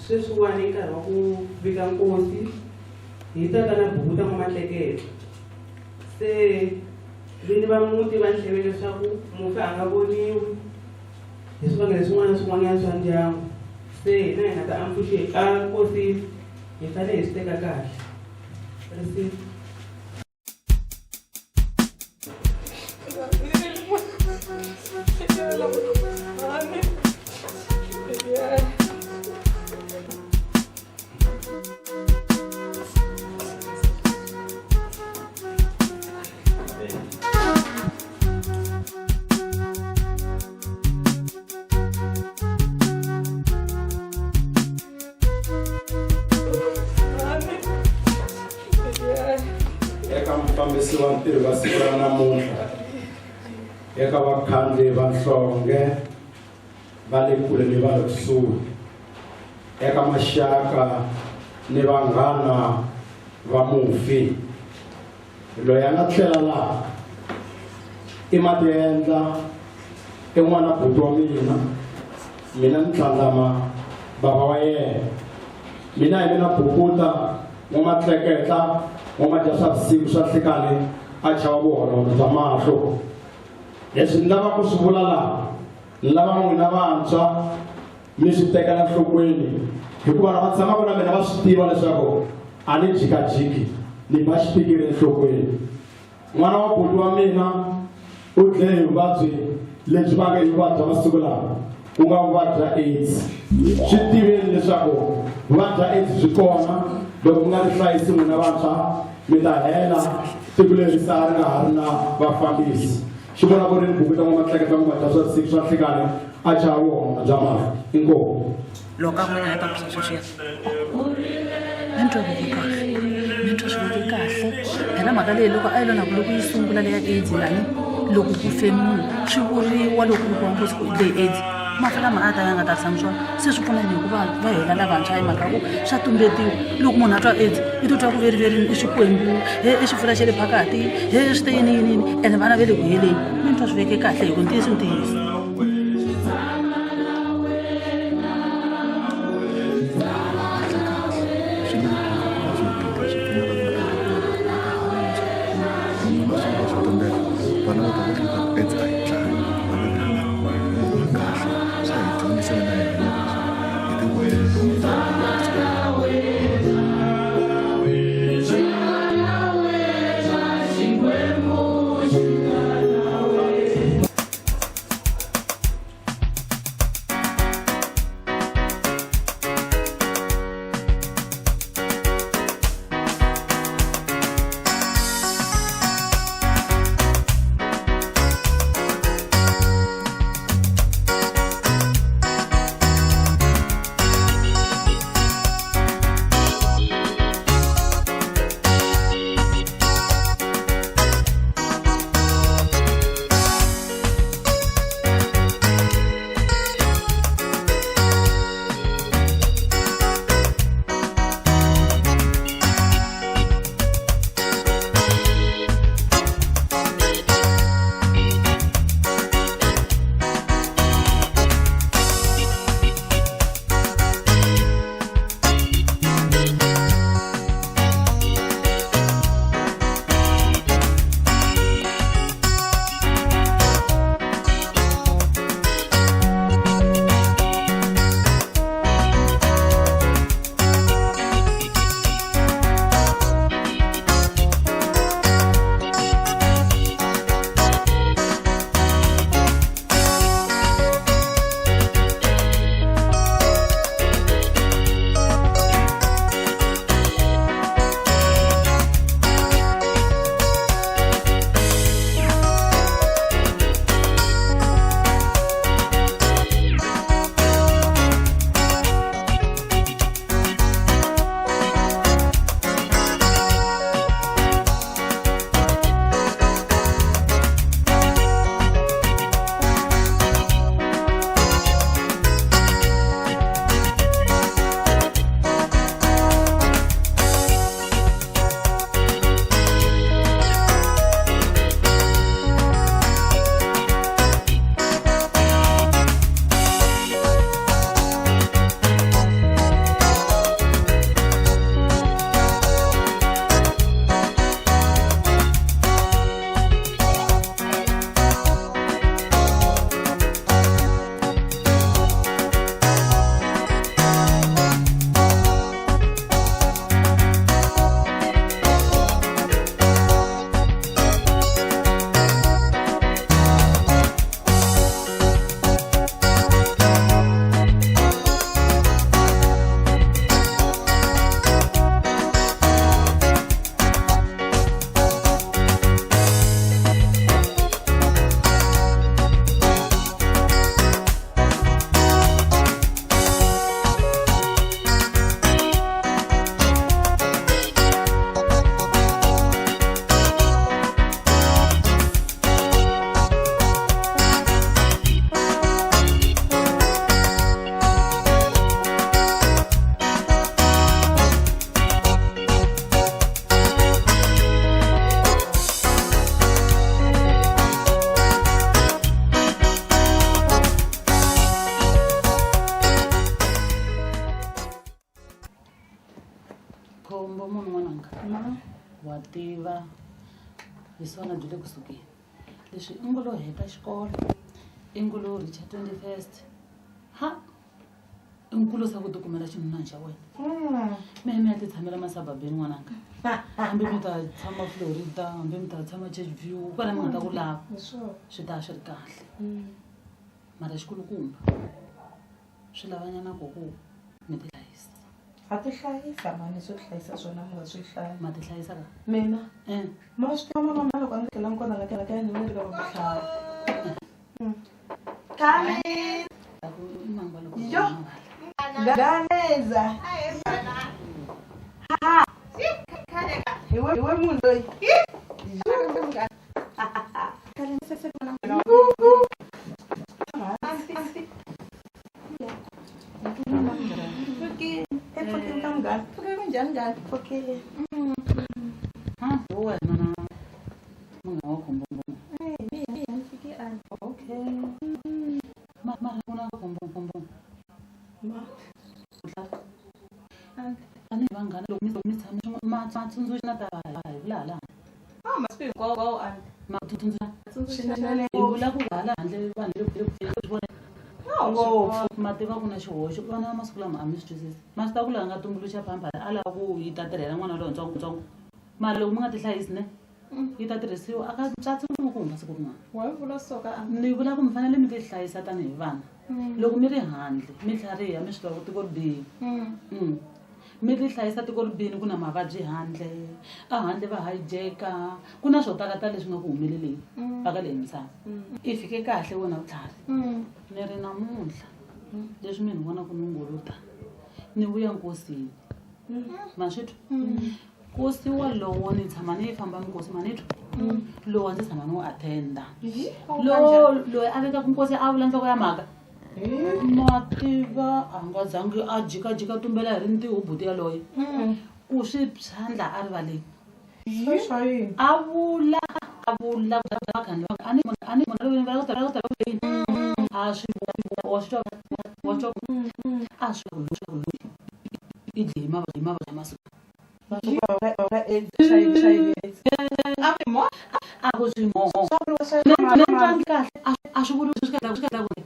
Sweswiwani i nkarhi wa ku vika nkosi hi ta ta na buku ta n'wamatleketla se vini va muti va nhleve leswaku mufi a nga voniwi hi swivangelo swin'wana na swin'wanyana swa ndyangu se hina hi nga ta ampfuxe a nkosi hi fanele hi swi teka kahle risimu. Eka mufambisi wa ntirho wa siku ra namuntlha, eka vakhandli va nhlonge va le kule ni va le kusuhi, eka maxaka ni vanghana va mufi loyi a nga tlhela laha i matiendla i n'wana buti wa mina, mina ni tlhandlama bava wa yena, mina hi mina bukuta n'wamatleketla n'wamadya swa vusiku swa nhlikani a chava vuhonono bya mahlo. Leswi ni lava ku swi vula laha, ni lava n'wina vantshwa mi swi tekela nhlokweni, hikuva lava tshamaka na mina va swi tiva leswaku a ni jikajiki, ni ba xipikiri enhlokweni. N'wana wa buti wa mina u dlaye hi vuvabyi lebyi va nge i vuvabyi bya masiku lawa, ku nga vuvabyi bya AIDS. Swi tiveni leswaku vuvabyi bya AIDS byi kona, loko mi nga tihlayisi n'wina vantshwa mi ta hela, tiko leri sa ri nga ha ri na vafambisi. Xi vona ku ri ni buku ta n'wamahleketa n'wamata swa siku swa nhlikani a chava vuhonga bya mahlo. Inkomu. Loko a n'wina ta ku sweswiya ni twa veke kahle, ni twa swi veke kahle phela mhaka leyi loko a yi lo na ku loko yi sungula leya AIDS lani loko ku fe munhu swi vuriwa loko ku vuriwa ngopfu ku leyi AIDS mafa lama a ta ya nga ta tshami swona se swi pfuna yini hikuva va hela lavantshwa hi mhaka ku swa tumbetiwa loko munhu a twa AIDS i to twa ku veriverini i xikwembu he i xifula xa le phakati he swi te yini yini yini ene vana va le ku heleni mi ni twa swi veke kahle hi ku ntiyiso ntiyiso. Wa tiva hi swona byi le kusukeni leswi i ngo lo heta xikolo i ngo lo reacha 21st ha i nkulu sa ku tikumela xinunani xa wena mehe mi ya ti tshamela masababeni n'wananga hambi mi ta tshama Florida hambi mi ta tshama Church View kwala mi nga ta ku lava swi ta swi ri kahle mara xikulukumba swi lavanyana ku ku mi ti hlayisa. Ha ti hlayisa mani swo hlayisa swona mi nga swi hlaya. Ma ti hlayisa ka? Mina? Ma swi tiva mama loko a ndzi tlhela kona la kaya kaya ni ri ka vavutlhari. Come in. Yo. Ganeza. Ha. Hi we munhu loyi. Mativa ku na xihoxo vana va masiku lama a mi swi twisisi ma swi ta ku laha nga tumbuluxa phamphani a lava ku yi ta tirhela n'wana lowutsongotsongo mara loko mi nga ti hlayisi ne yi ta tirhisiwa a ka tswatsi ku huma siku rin'wana ni vula ku mi fanele mi ti hlayisa tanihi vana loko mi ri handle mi tlhariha mi swi tiva ku tiko ri bihile mi ri hlayisa tiko ri bihile ku na mavabyi handle a handle va hijacka ku na swo tala tala leswi nga ku humeleleni aka leyi misava i fike kahle wena vutlhari ni ri namuntlha leswi mi ni vona ku ni nguluta ni vuya nkosini ma swi twa nkosi wolowo ni tshama ni yi famba minkosi ma ni twa lowu ndzi tshama ni wu attenda loyi a vekaka nkosi a vula nhloko ya mhaka ma tiva a nga zangi a jikajika tumbela hi ri ntiho buti yaloye ku swi phyandla a rivaleni a vula a vula a ni munhu loyi va ta ta a swi wa swi wa swi a swi i dlaye mavabyi mavabyi masiku a ku swi kahle a swi vuri swi kahle swi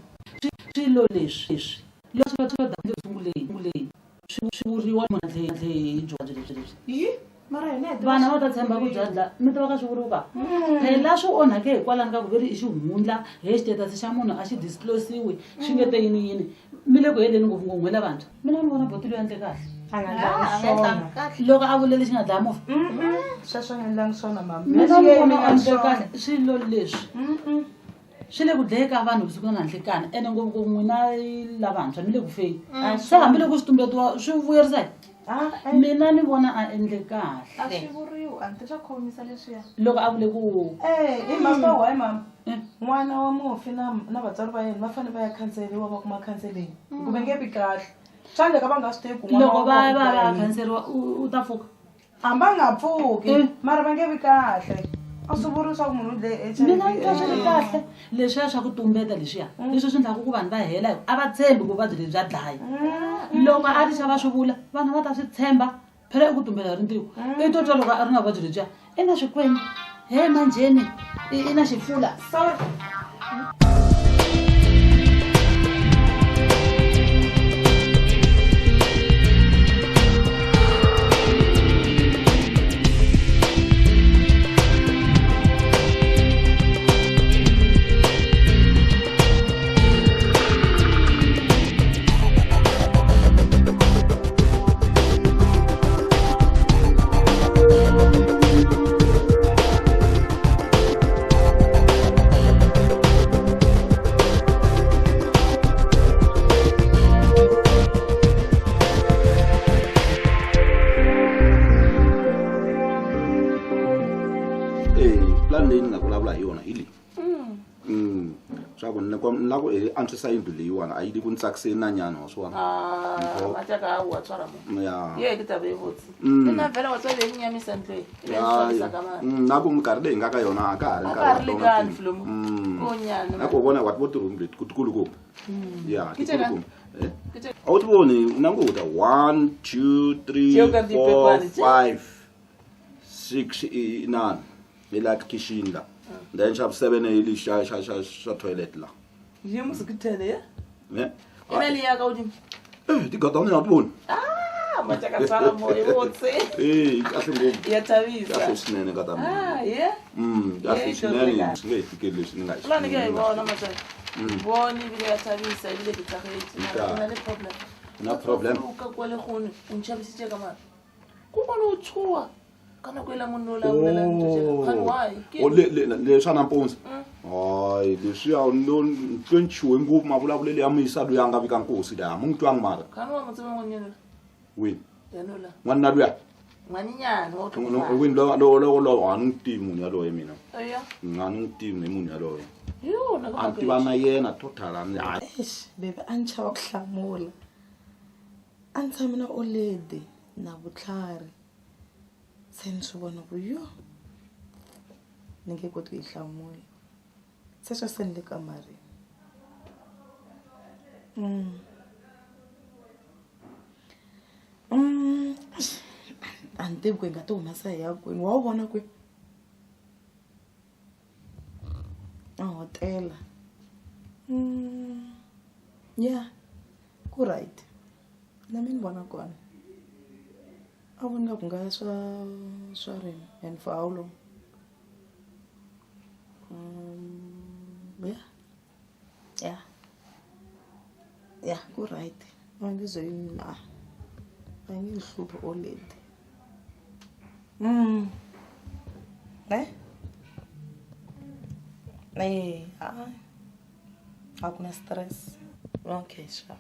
swilo leswi leswi leswi swi da sunguleni swi vuriwa munhu dlaye dlaye byo leswi leswi vana va ta tshemba ku byadla mi tiva ka swi vuriwa phela swi onhake hikwalani ka ku veri i xihundla he xitetasi xa munhu a xi disclosiwi swi nge te yini yini mi le ku heleni ngopfu ngopfu n'wela vantshwa mina ni vona boti loyi endle kahle loko a vule lexi nga dlaya movha sweswo nga endlangi swona mama mina ni vona a endle kahle swilo leswi swi le ku dlaye ka vanhu vusiku na nhlikani ene ngopfungopfu n'wina lavantshwa mi le ku feni se hambiloko swi tumbetiwa swi vuyerisa mina ni vona a endle kahle a swi vuriwi a swa khomisa leswiya loko a vule ku i mhaka why mama n'wana wa mufi na vatswari va yena va fanele va ya khanseriwa va kuma counseling hikuva va nge vi kahle swa endleka va nga swi tivi ku loko va va va khanseriwa u ta pfuka hambi a nga pfuki mara va nge vi kahle a swi vuri leswaku munhu u dlaye HIV mina ni twa swi ri kahle leswiya swa ku tumbeta leswiya leswi swi endlaku ku vanhu va hela a va tshembi ku vuvabyi lebyi bya dlaya loko a ri xa va swi vula vanhu va ta swi tshemba phela i ku tumbela hi rintiho i to twa loko a ri na vuvabyi lebyiya i na swikwembu he manjheni i na xifula sorry. Plan leyi ni nga vulavula hi yona hi leyi swa ku ni la ku antswisa yindlu leyiwani a yi le ku ni tsakiseni na nyana wa swi vona mataka wa tswara mo ya ye ke taba e botse nna fela wa tswara e nyamisa ntlo e e swabisa ka mara na ku minkarhi leyi nga ka yona a ka ha ri A ka ha ri likani, Flomo. Ko nyana, na ku vona wa vo ti-room leti ku tikulukumba ya Ke tjena? tikulukumba a wu ti voni u languta 1 2 Tjeo 3 ka 4 dipepane tje. 5 6 i inani hi la kitchen la then xa vu-7 hi lexi xa toilet la. Ye musi ke 10 ye? Ne? E na le ya ka godimo. Eh, tigada mina ti voni. Ah, matjaka tsala mo e botse. Eh, kahle ngopfu. Ya thabisa. Kahle swinene ka ta mina. Ah, ye? Kahle Ye, swinene. kahle. Swi nge hi fikeli leswi ni nga Pulane ke a e bona matjaka. Mm. Bone ebile ya thabisa ebile ke tlhagetse. Mara ke na le problem. Na problem? O ka kwa le gone o ntšhabisitse ka mara. Ko kone o tshoa ka nako e la monna o la bolelang ntho tsena. Kgane why? Ke O le swa nampundzu. Hayi, leswiya no hlonchiwe ngopfu mavulavulelo ya muyisa loyi a nga vika nkosi laha mu n'wi twangi mara. Kgane wa mo tseba ngwanyana la? Wini? Yena o la. N'wanuna luya? Ngwaninyana wa No, no, wini lo a ni n'wi tivi munhu yaloye mina. Eya. A ni n'wi tivi ni munhu yaloye. Yo, na ka A ni tiva na yena total a ni hayi. Eish, baby a ni chava ku hlamula. A ni tshami na oledi na vutlhari. Se ni swi vona ku yo ni nge koti ku yi hlamula. Se swa se ni le kamareni. A ni tivi ku hi nga ti humesa hi ya kwini. Wa wu vona kwihi? A hotela. Ya, ku right. Na mina ni vona kona. A vona ku nga swa rini and for how long? Yeah. Yeah. Yeah, ku right. A nge ze na. A nge hluphi oledi. Ne? Eh, ah. A ku na stress. Okay, sharp.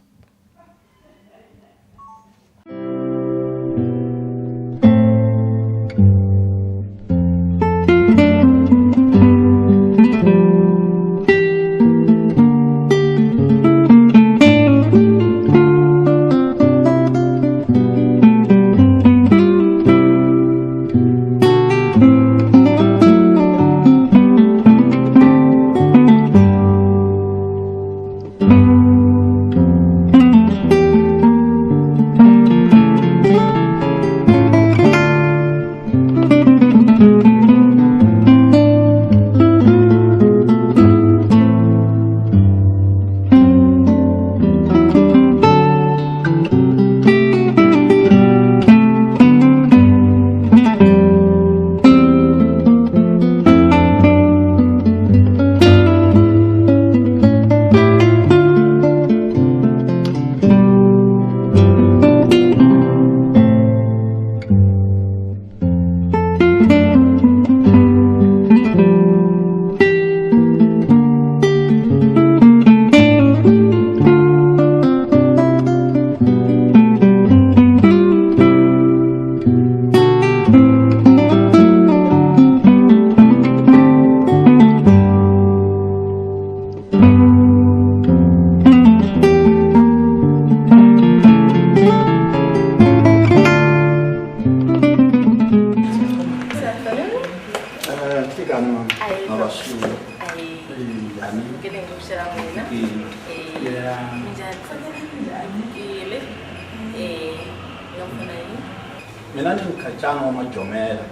Mina ni Mkhachana wa Majomela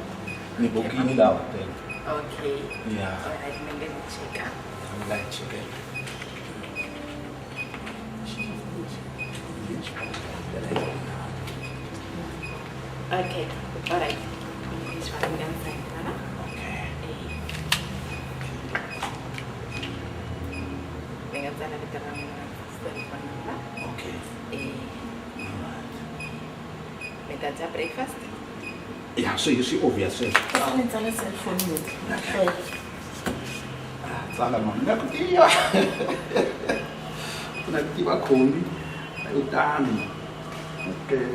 ni bokini la hotel. Okay. Yeah. All right, mina ni cheka. Nga cheka. Okay. All right. Okay. Okay. Mi ta dya breakfast? Yeah, so you see obvious. Ni tsala cellphone yotlhe. Tsala mama, na ku tiva. Na ku tiva khombi. Yo tani. Okay.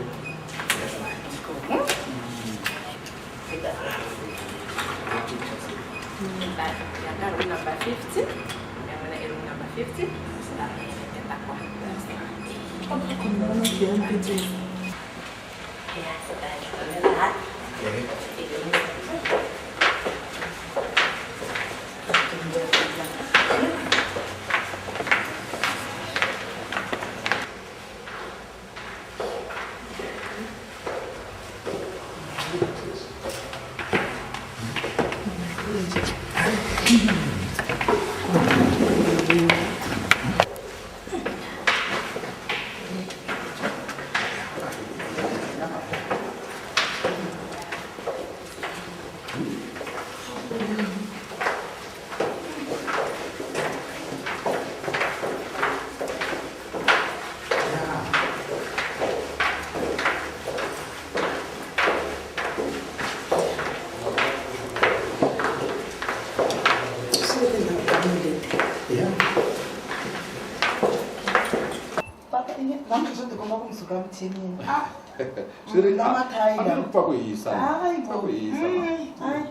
Ya ka room number 50. Ya mina i room number 50. Ta heta kona. Yeah, so that's that. Okay. Namuntlha swo tikomba ku mi suka mithinini. Swi ri Na mathayi a lawa. ku pfa ku hisa. Hayi Pfa ku hisa. Hayi.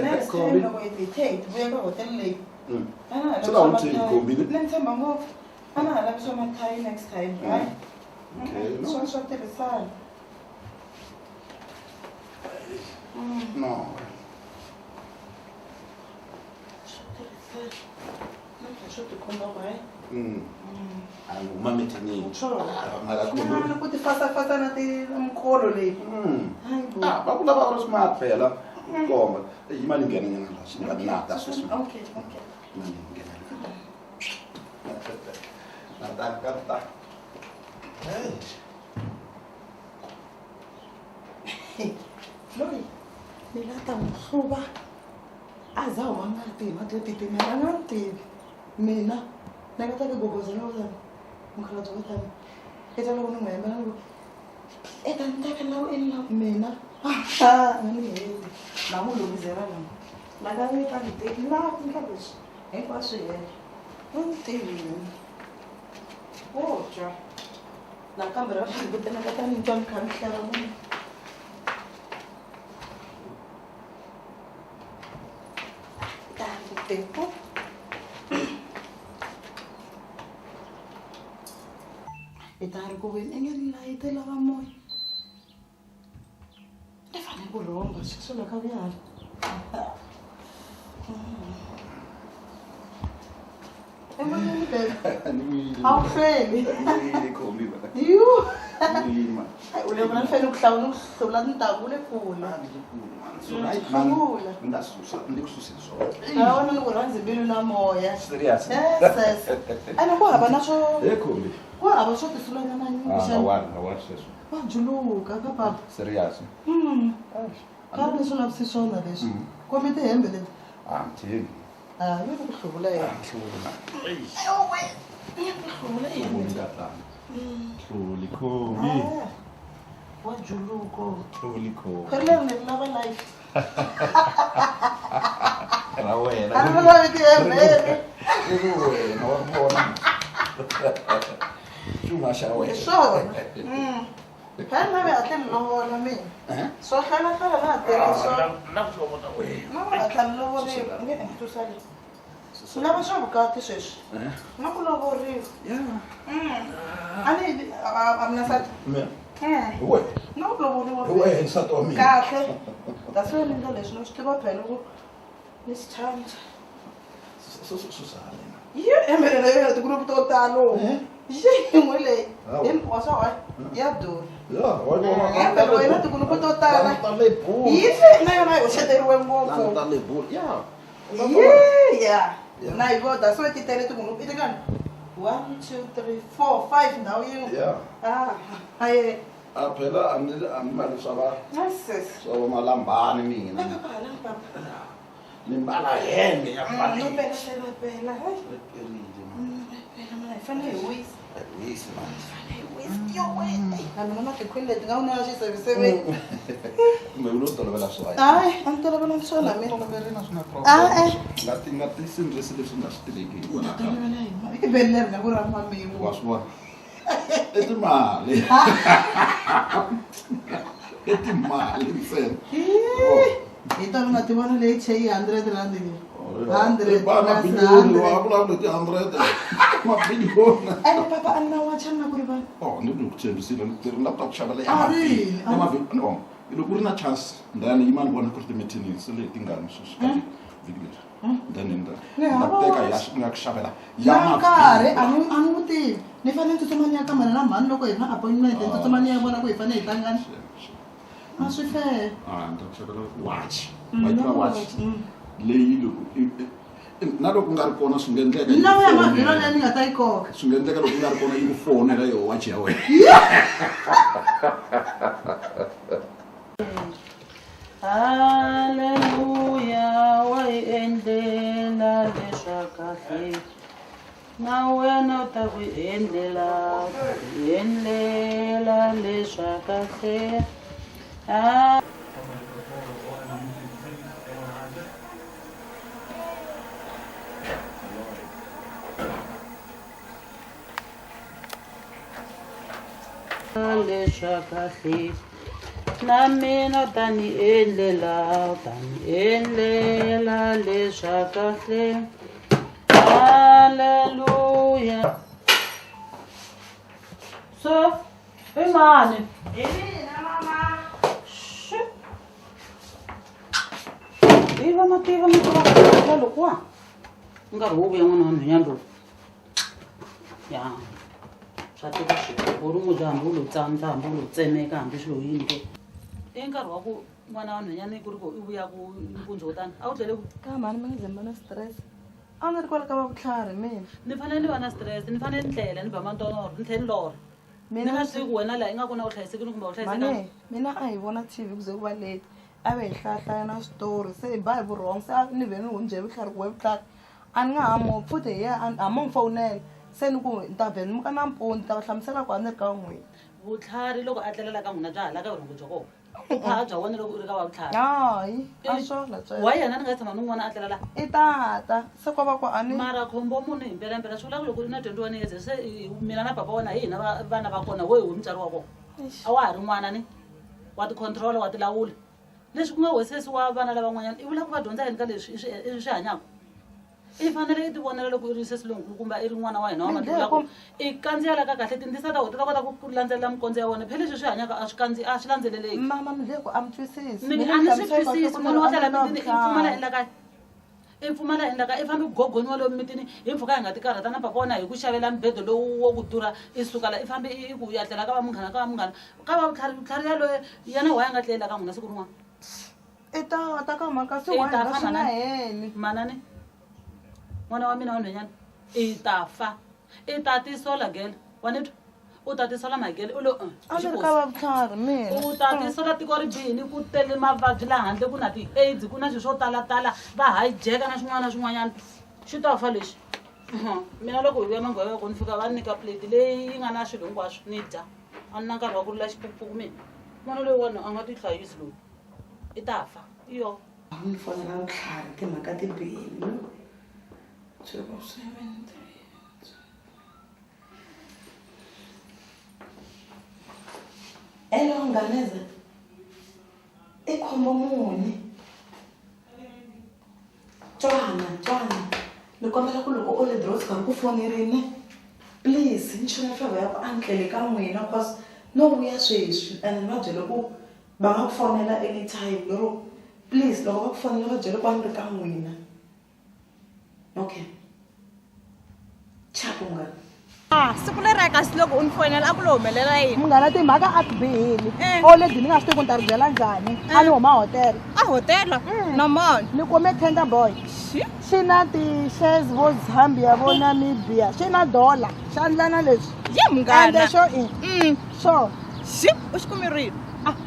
Next Khombi. time loko hi hi hi vuya ka hotel leyi. A na ha Swi lavi la swa u ntshembi mathayi. khombi ne? Ni tshemba ngopfu. A na ha lavi swa mathayi next time. Hayi. Okay, no. Swa swa tirhisana. No. Swa tirhisana. Namuntlha swo tikomba ku hayi. A ni huma mithinini. Sure. Mara khombi. Na ku ti fasafasa na ti na mikolo leyi. Hayi bo. Ah, va ku lava u ri smart phela. Komba. Yima ni nghena nyana la. Swi nga nata sweswi. Okay, okay. Yima ni nghena la. Na ta ka ta. Hey. Loyi ni la ta n'wi hluva a za huma ngati hi mati yo titimela a nga ni tivi mina ni nga ta ka gogozela wo tani mukhalabye wo tani i ta loko ni n'wi hembela ni ku i ta ni teka lawu i lawu mina a nga ni heli na n'wi lunghisela lama la ka ni ta ni teki la endla leswi hinkwaswo hela u ni tivi mina wo twa nakambe ra vitana ka ta ni twa ni kha ni hleva munhu. Tanto tempo. I ta ri ku veni i nge ni layite lava moya. Ni fanele ku rhomba sweswo loko a vuya hala. Emoyeni babe. Ni wile. A wu hlweli. Ni wile khombi. Yu. Ni wile man. Hayi u le vona ni fanele ku hlawula ku hluvula tintangu u le kule. So right man. Hluvula. Ni ta susa, ni ku suseni swona. A wona ni ku rhandzi mbilu na moya. Serious. Yes, yes. Ene ku hava na swo He khombi. ku hava swo tisulanya manyungu Ah, xana. wa wa sweswo. Wa juluka ka papa. Serious. Ka leswi lavisi swona leswi. Kombe tihembe leti. Ah, mthini. Ah, yo ku hluvula yena. Hluvula. Yowe. Yo ku hluvula yena. Hluvula tatana. Hluli khombi. Ah, Wa juluko. Hluli khombi. Khwiri leri ni ri lava life. Ra wena. A ri lavi tihembe leri. Ri wena wa vona. Xuma xa Hi wena. swona. Phela na ve hatle ni lovola mina. Swo hlwela hlwela na ha tele swona. Na ku lovola wena. Na ku hatla ni lovoriwa. Nge susa leyi. Ni lava swa vukati sweswi. Na ku lovoriwa. Yeah. A ni a mi na nsati. Mina. We. Na ku lovoriwa. We nsati wa mina. Kahle. That's why ni endla leswi ni swi tiva phela ku ni swi tshandza. Susa lena. Yi hembe leyi tikulupu to talo. Yi yin'we leyi. Hawu. Hinkwaso hayi ya durha. Ya, wa vona. Hembe loyi na tikulupu to tala. Languta le bulu. Yi le na yona yi hoxeteriwe ngopfu. Languta le bulu. Ya. Yeah. Na yi vona that's why ti tele tikulupu. I tingani? 1 2 3 4 5 ndhawu yin'we. Ya. Ah, hayi. A phela a ni mali swa va Yes. swa va malambani mina. Papa hala papa. Ni mbala hembe ya No pala. pela pela pela. Hayi. Perile man. Pela mana hi fanele hi wisa. Wisi man. Hi wisa yo we. Na mina na tikhwini leti nga u na xiseviseveni. Kumbe u lo tolovela swa Hayi, a ni tolovelanga swona mina. Toloverile swi na Ah, eh. Nga ti nga ti sindrisi leswi nga swi tiveki hi wena. Tolovela hi ma. I beli leri nga ku ra mamiwa. Wa swi vona. I timali. I timali ntsena. Hi tona nga ti vona leyi che yi 100 rand leyi. 100 Ba plus mabiliyoni wa 100. vulavula ti 100. Mabiliyoni. Ene papa a ni na wacha ni na ku rivala. Oh, ni ku tshembisile ni ri na ku ta ku xavela ya Ah, mavhiki. really? Ya mavhiki. No. Loko ku ri na chance then yima ni vona ku ri ti-meeting se leti tingani sweswi ka vhiki leri. Then ni ta Ni ni ta hava teka watch. ya ni nga ku xavela ya Na nkarhi mavhiki. a ni a ni wu tivi. Ni fanele ni tsutsuma ni ya ka mhani na mhani loko hi ri na appointment ni tsutsuma ni ya vona ku hi fanele hi tlangani. A swi fair. Ah, ni ta ku xavela watch. Mm, Wa yi tiva na watch? watch, Leyi loko na loko ku nga ri kona swi nga endleka yi Na ku ya fonela. mavhilo leyi ni nga ta yi koka. Swi nga endleka loko ku nga ri kona yi ku fonela yo watch ya wena. Haleluya wa hi endlela leswa kahle na wena u ta ku endlela endlela leswa kahle. Ah. Leswa kahle na mina tani endlela, tani endlela leswa kahle. Haleluya. So, i mani? Hi mina mama. Tiva mativa mativa lokuwa nkarhi wo vuya n'wana wa nhwenya lowu ya swa tika swilo wu ri n'wi hambi wu lo tsandza hambi wu lo tsemeka hambi swilo yini ke i nkarhi wa ku n'wana wa nhwenyana ku ri ku i vuya ku mpundzu wo tani a wu tlele ku Ka mhani mi nga ze mi va na stress. A ni ri kwala ka va vutlhari mina. Ni fanele ni va na stress, ni fanele ni tlela ni ba mantonoro ni tlhela ni lorha ni nga swi tivi ku wena laha ingaku na u hlayisekile kumbe a wu hlayisekanga. Mhani mina a hi vona TV ku ze ku va late a ve hi hlayahlaya na switori se hi ba hi vurhongo se a ni vhe ni hundze hi vutlhari ku we vutlhari a ni nga ha mo futhi hi yena a mo ni fowunela se ni ku ni ta vhe ni muka nampundzu ni ta va hlamusela ku a ni ri ka n'wina. Vutlhari loko a tlelela ka n'wina bya hala ka vurhongo bya kona u phaha bya wena loko u ri ka va vutlhari. Hayi a swona sweswo. Wa yena ni nga tshama ni n'wi vona a tlela laha. I tata se ko va ku a ni. Mara khombo muni hi mpelampela swi vula ku loko u ri na 21 years se mina na papa wena hi hina vana va kona wo hi mutswari wa kona a wa ha ri n'wana ni wa ti control wa ti lawula leswi ku nga wesesi wa vana lavan'wanyana i vula ku va dyondza yini ka leswi i swi hanyaka i fanele i ti vonela loko i ri sesi lonkulu kumbe i ri n'wana wa hina wa mativula ku i kandziya la ka kahle tindisa ta wena ti ta kota ku landzelela mikondzo ya wena phela leswi swi hanyaka a swi kandzi a swi landzeleleki mama mi ku a mi twisisi Mina a ni swi twisisi munhu wa tlela mitini i pfumala endla kaya i pfumala endla kaya i fambi ku gogoniwa lomu mitini hi mpfhuka hi nga ti karhata na papa wena hi ku xavela mubedo lowu wo ku durha i suka la i fambi i ku ya tlela ka va munghana ka va munghana ka va vutlhari vutlhari yaloye yena wa ya nga tlelela ka n'wina siku rin'wana i ta ka mhaka swi I ta wa fa, swi nga manana. heli manani n'wana wa mina wa nhwenyana i ta fa i ta tisola gele wa ni twa u ta tisola magele u lo a ni ri ka va vutlhari mina u ta tisola tiko ri bihini ku tele mavabyi laha handle ku na ti-aids ku na swilo swo talatala va hijeka na swin'wana na swin'wanyana xi ta fa lexi mina loko hi vuya manghwa ya ku ni fika va nyika plate leyi yi nga na swilo hinkwaswo ni dya a ni na nkarhi wa ku rila xipukupuku mina n'wana loyiwani a nga ti hlayisi loyi i ta fa iyo ni fonela vutlhari timhaka ti bihini 073. Hello Nganeza. I khombo muni? Twana, twana. Ni kombela ku loko o le dro tshika ku fonerini. Please, ni chela favor ya ku a ni tlele ka n'wina cause no vuya sweswi and ni va byele ku va nga ku fonela anytime lero please loko va ku fonela va byele ku a ni ri ka n'wina. Okay. Chapo munghana. Siku leri a kasi loko u ni fonela a ku lo humelela yini? Munghana timhaka a ti bihile. Already ni nga swi tivi ku ni ta ri byela njhani. A ni huma hotela. A hotela? Na mani? Ni kume tender boy. Xi na ti-shares vo Zambia vo Namibia. Xi na dollar. Xi endla na leswi. Ye munghana. Ende xo i. Xo. Xi u xi kumerile.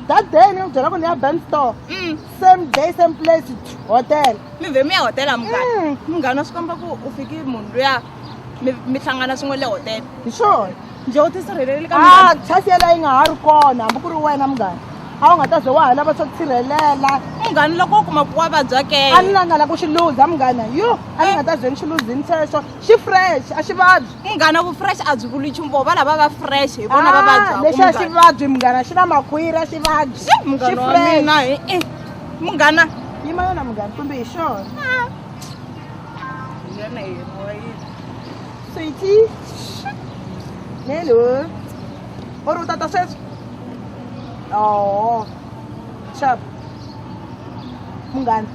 That day ni byela ku ni ya bank store. Same day same place hotel. Mi vhe mi ya hotela munghana. Munghana swi komba ku u fiki munhu luya mi hlangana swin'we le hotela. Hi swona. Njhe u tisirheleli ka munghana? Chance yeleyo yi nga ha ri kona hambi ku ri wena munghana. A wu nga ta ze wa ha lava swo ku sirhelela. Munghana loko u kuma ku wa vabya ke? A ni nga la ku xi luza munghana. Yo, a ni nga ta ze ni xi luzini xexo. Xi fresh, a xi vabyi. Munghana vu fresh a byi vuli nchumu, vo va lava va fresh hi vona va vabyaka. Lexi a xi vabyi munghana, xi na makhwiri a xi vabyi. Xi munghana wa mina hi munghana. Yima yona munghana kumbe hi xona. Yena hi yena wa yini? Sweetie. Hello. U ri u tata sweswi? Oh. Sharp. Munghana.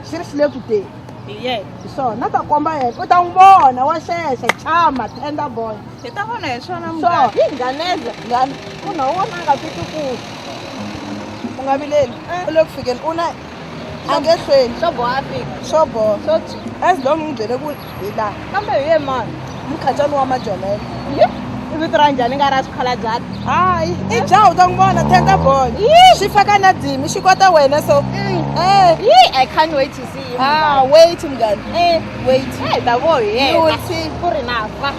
Xi ri xi le ku teni. Hi yena. Hi swona, na ta komba yena. U ta n'wi vona wa xexe, chama, tender boy. Hi ta vona hi swona So, munghana. hi Nganeza, munghana. Munhu wa wena a nga titwi ku u nga vileli. U le ku fikeni, u na a nge hlweli. Swo boha a fika. Swo boha. Swo tshwa. As long n'wi byele ku hi laha. Kambe hi ye mani? Mukhatswani wa Majonela. Yi, i vito ra njhani nga ra swikhalabyana? Hayi, i jaha u ta n'wi vona tender boy. Xi faka na dimi, xi kota wena so. Yi, I can't wait to see you. Wait munghana. Wait. Ta vo hi yena. You will see. Ku ri na fa.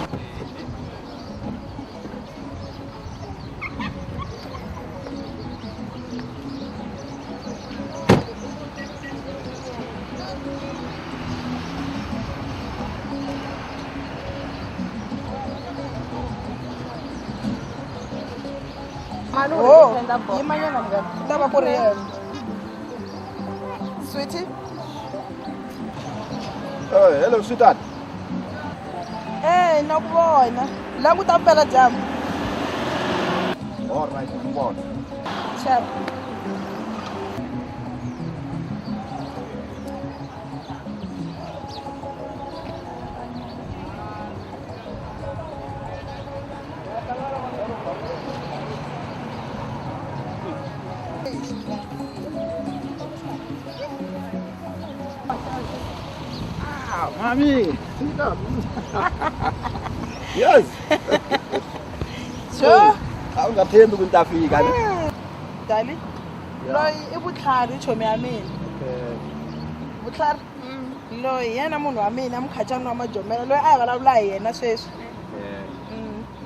Mani u Oh, ri tender boy. Yimanyana munghana. Ku ta va ku ri yena. Sweetie. Hello sweetheart. Eh, na ku vona. Languta mpela dyambu. All right, ni vona. Sharp. Ah, mami. Sweetheart. Yes. Sure. A wu nga tshembi ku ni ta fika ne? Dali. Loyi i vutlhari chomi ya mina. Okay. Vutlhari. Loyi hi yena munhu wa mina mukhacani wa majomela loyi a hi vulavula hi yena sweswi.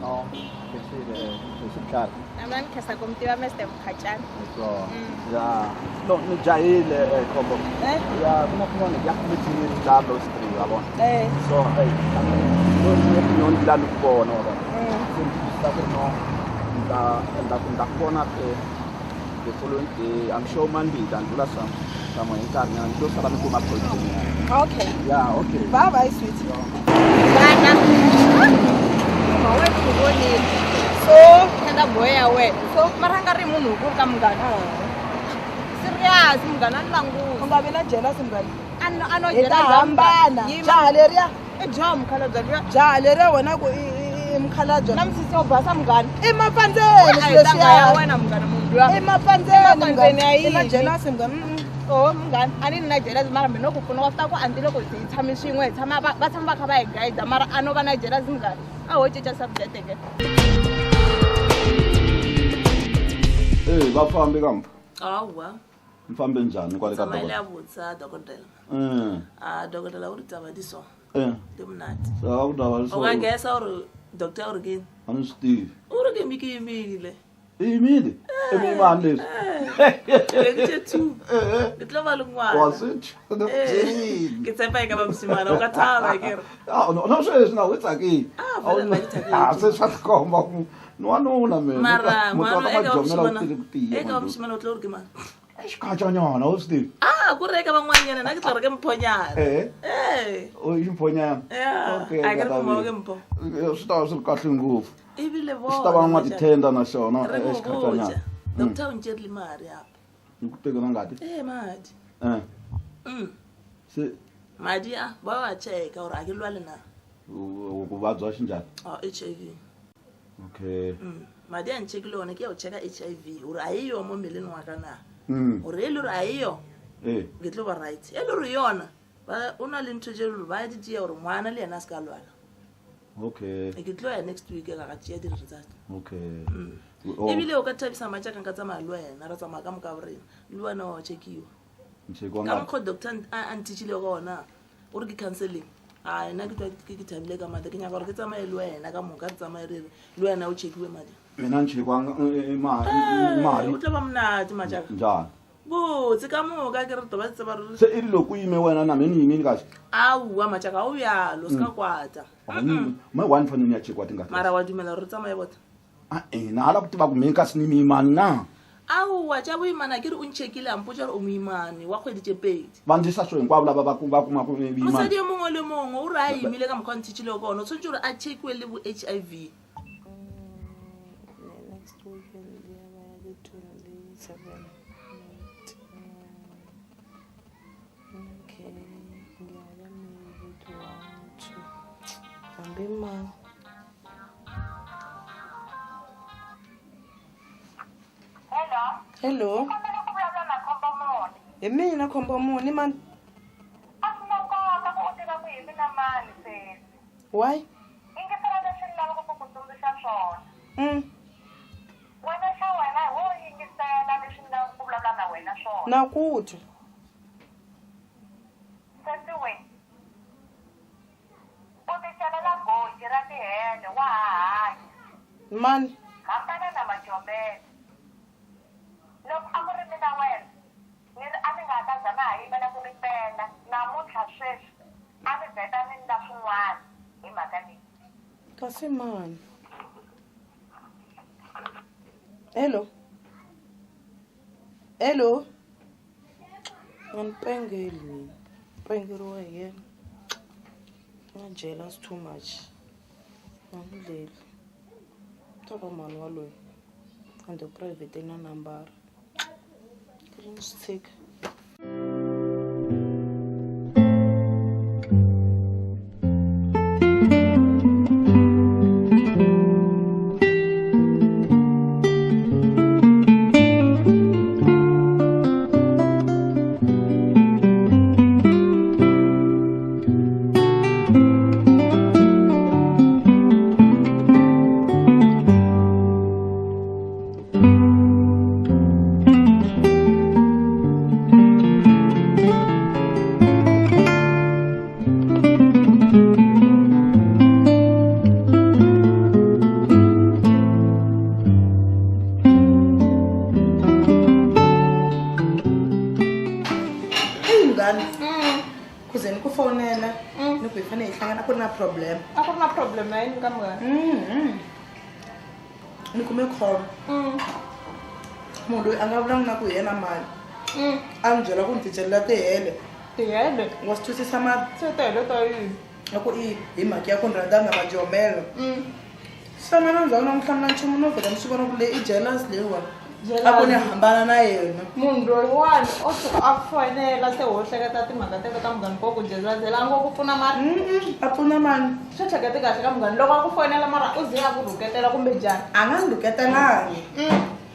No, khensile, swi Na mina ni khensa ku mi tiva Mr. Mukhacani. So, ya. No, ni jahile khombo. Eh? Ya, ku na kun'wana ya meeting la Low Street, wa vona. Eh. So, hey, no ni no ni la ni ku vona, wa vona. Se ni twisisa ku ri no ni ta ni ta ni ta ku vona the following day. I'm sure Monday ta ndlula swa samwe hi nkarhinyana ni to sala ni kuma appointment. Okay. Yeah, okay. Bye bye sweetie. Vana. Mama wa ku vonile. So, tender boy ya wena. So, mara nga ri munhu ku ri ka munghana. Serious munghana ni languta. U nga vi na jealous munghana. A no Hi ta jealous hambana. Jaha leriya. I jaha mukhalabye luya. Jaha leriya wena ku i mukhalabye. Na misisi yo basa munghana. I mapandzeni A hi swilo tanga ya leswiya. wena munghana munhu luya. I mapandzeni Mapandzeni ya munghana. I na yini? jealous munghana. Oh munghana, a ni na jealous mara mina ku pfuna wa swi tiva ku anti loko hi tshame swin'we hi tshama va tshama va kha va hi guide mara a no va na jealous munghana. A ho cinca subject ke. Eh, va fambi kambe. Hawa. Mi fambe njhani kwale ka Tsamaile dokodela? a vutisa dokodela. A dokodela u ri taba di so. Di monate. Se a ku taba di so. O ka guessa uri doctor u ri kini? A ni swi tivi. U ri ke mi ke yimile. I yimile? I mi yimani leswi? 22. Ke tlo ba le ngwana. Wa swi twa, ni Eh, Ke tshepa e ka ba mosimane, o ka thaba akere. Ah, no, no sweswi na u tsakile. Ah, vele nna ke thabile. Ah, se swa tikomba ku ni wanuna mina. Mara Muti wa ngwana ka e ka ba Majomela wu moshimana. tele ku tiya. E ka ba moshimane o tlo re ke mang? Xikhatsanyana u swi tivi. Ah, ku ri eka van'wanyana na ke tla re ke mphonyana. Eh. Eh. O i mphonyana. Yeah. Okay, A ke re ka mma wa thabile. ke mpho. Swi ta va swi ri kahle ngopfu. Ebile bona. Swi ta va n'wa tithenda na xona Re go xikhatsanyana. botša. Doctor o ntšerile madi apa. Ni ku teke na ngati? Eh, madi. Eh. Se Madi a ba wa checka gore a ke lwale na. ku vabya xinjhani? Ah, HIV. Okay. Madi a ncheckile one ke ya go checka HIV gore a eyo mo mmeleng wa ka na. Gore e le gore a eyo Eh. ke tlo ba right. E le gore yona ba o na le ntho tse le ba di tšea gore ngwana le yena a se ka lwala. Okay. E ke tlo ya next week ka ga tšea di-result. Okay. Oh. Ebile o ka thabisa matšaka nka tsamaya le wena ra tsamaya ka moka bo rena le wena wa checkiwa. Nchekiwa Ka ngati. mokgwa doctor a nteachilego ka ona o re ke counselling. A nna ke tla ke thabile ka matla ke nyaka gore ke tsamaye le wena ka moka re tsamaye re re le wena o checkiwe madi. Mina ni chekiwa mali. O tlo ba monate matšaka. Njhani? Botse ka moka ke re to ba tseba re Se i ri loko u yime wena na mina ni yimile kahle. Aowa matšaka o bjalo se ka kwata. Me one fanele ni ya chekiwa tingati. Mara wa dumela gore re tsamaye botha. Ah, eh, na hala ku tiva ku mina kasi ni muyimani na. Aowa tša boimana ke re o ncheckile a mpotša gore o moimane wa kgwedi tše pedi. Va ndlisa swo hinkwavo lava va va kumaka Mosadi vuyimani. yo mongwe le mongwe o re a imile ka mokgwa a nteachilego ka ona o tshwanetse gore a checkiwe le bo HIV. Next weekend ya ba ya di-27. Okay, ngiyaya maybe to 1, 2. Hambi mang. Hello. Hello. Kombela ku vulavula na Khombo muni. Hi mina Khombo muni mani. A swi na nkoka ku u tiva ku hi mina mani sesi. Why? Yingisela leswi ni lavaka ku ku tsundzuxa swona. Wena xa wena hi wo yingisela leswi ni lavaka ku vulavula na wena swona. Na ku twa. Sesi we. U ti celela goji ra tihele wa ha hanya. Mani. Hambana na Majomela. Loko a ku ri mina wena, ni ri a ni nga ta za na ha yimela ku ri pela namuntlha sweswi a ni vheta ni endla swin'wana hi mhaka leyi. Kasi mani. Hello, hello, nga ni pengeli mina, pengeriwa hi yena. Nga jealous too much, nga ni leli ta va mhani wa loyi ende private na nambara ri ni swi tshika. Eyi munghana, ku ze ni ku fonela ni ku hi fanele hi hlangana, a ku ri na problem. A ku ri na problem ya yini ka munghana? Ni kume call, munhu loyi a nga vulanga na ku hi yena mali, a ni byela ku ni ticelela tihele. Tihele? Wa swi twisisa mali? Se tihele ta yini? A ku i hi mhaka ya ku ni rhandzana na Majomela. Se mina ndzhaku na n'wi hlamula nchumu, no vheta ni swi vona ku leyi i jealous leyiwani, a ku ni hambana na yena. Munhu loyiwani o tshuka a ku fonela se ho hleketa timhaka teto ka munghana ko ku jelazela, a ngo ku pfuna mara? A pfuna mani? Swi hlekete kahle ka munghana, loko a ku fonela mara u ze a ku rhuketela kumbe njhani? A nga ni rhuketelangi.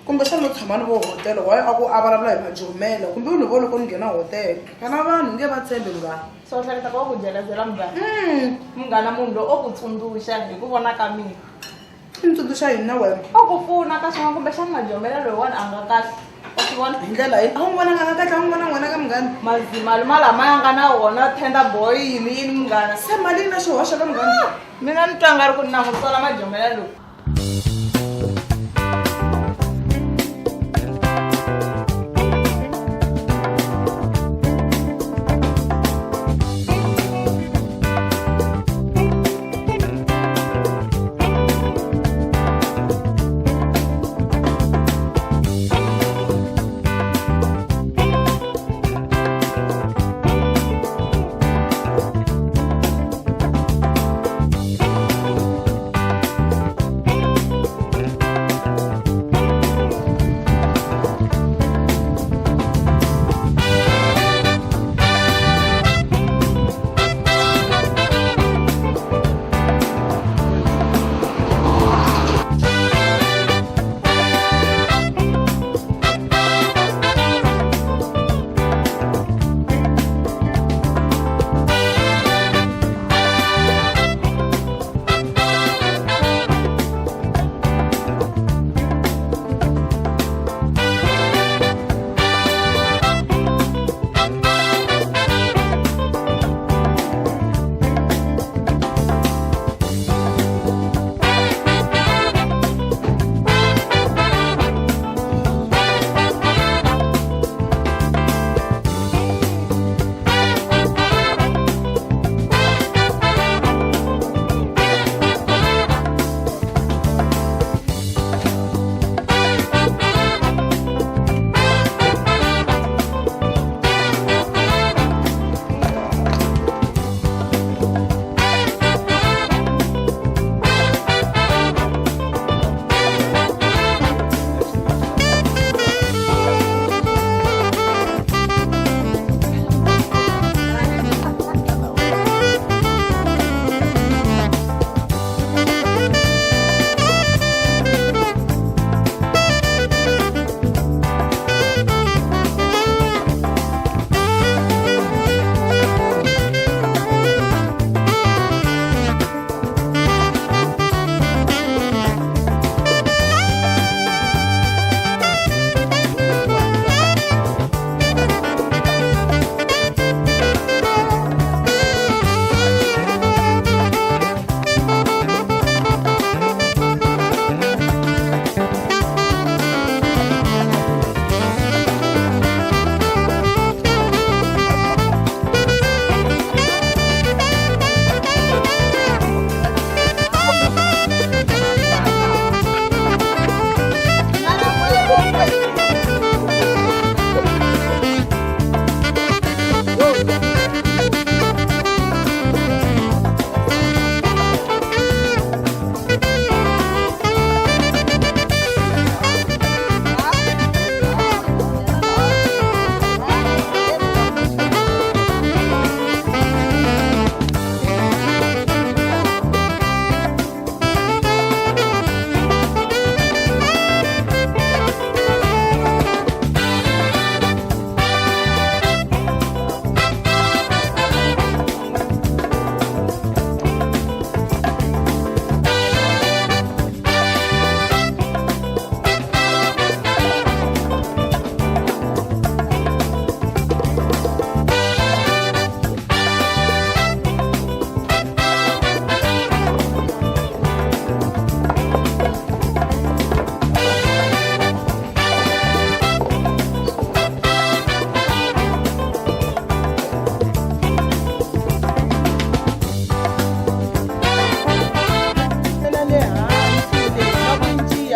Kumbexana no tshama ni vo hotela, why a ku a vulavula hi Majomela? Kumbe u ni vo loko ni nghena hotela kana vanhu nge va tshembi munghana. So u hleketa ku wa ku jelazela munghana? Munghana, munhu loyi o ku tsundzuxa hi ku vona ka mina. I ni tsundzuxa yini na wena? O ku pfuna ka swin'wana, kumbexana Majomela loyiwani a nga kahle, wa swi vona? Hi ndlela yini? A wu n'wi vonanga a nga kahle, a wu n'wi vonanga wena ka munghana? Mazimali ma lama ya nga na wona tender boy yini yini munghana. Se mali yi na xihoxo ka munghana? Mina ni twa nga ri ku ni na n'wi sola Majomela loyi.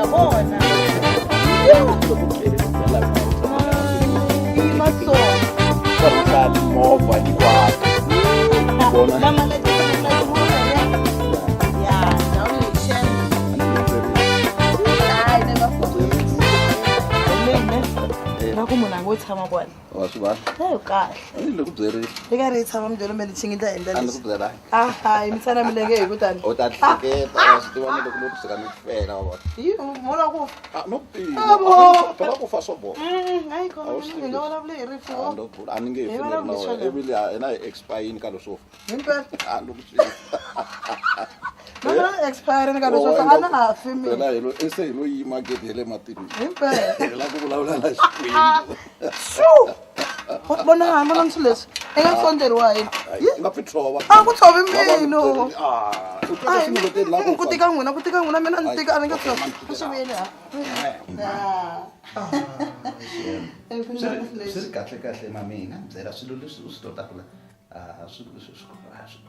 vona. Yima so. Karhi movha hinkwato. Vona. Lama leti ya, ndhawu leyi xem. Hayi, never forget. Lembe. Na ku munhu a ngo tshama kwala. Wa swi vona. Hayi kahle. Ni le ku byerile. Ri karhi hi tshama midyelo mele chingindla endla A ni ku leswi. byelanga. Ah, hayi mi tshana milenge hi ku tani. U ta hleketa wa swi tiva ni loko loko tshuka ni fela wa vona. Yi, vula ku. Ah, no pima. Ah, bo. Phela ku fa swo boha. Hayi kona A wu swi hi nga vulavuli hi rifu. A ndo bula, a ni nge he Hi fi ni ri na vulavuli wena. swona. Ivi liya hina hi expire-ini ka leswo fa. Himpela. A ni ku swi. Na mina expire ni ka leswo fa a na ha fi mina. Phela hi lo se hi lo yima gede ya le matilweni. Himpela. Hi lava ku vulavula na Xikwembu. Shu! Vona, vona swilo leswi. I nga sonderiwa yini? Yi nga pfi tshova. A ku tshovi mino. Ah, u twa swilo leti la Ku tika n'wina, ku tika n'wina, mina ni tika a ni nge tshovi. A swi vuyeli ha. Swi ri kahle kahle mami, nga byela swilo leswi u swi totaka la. Ah, swi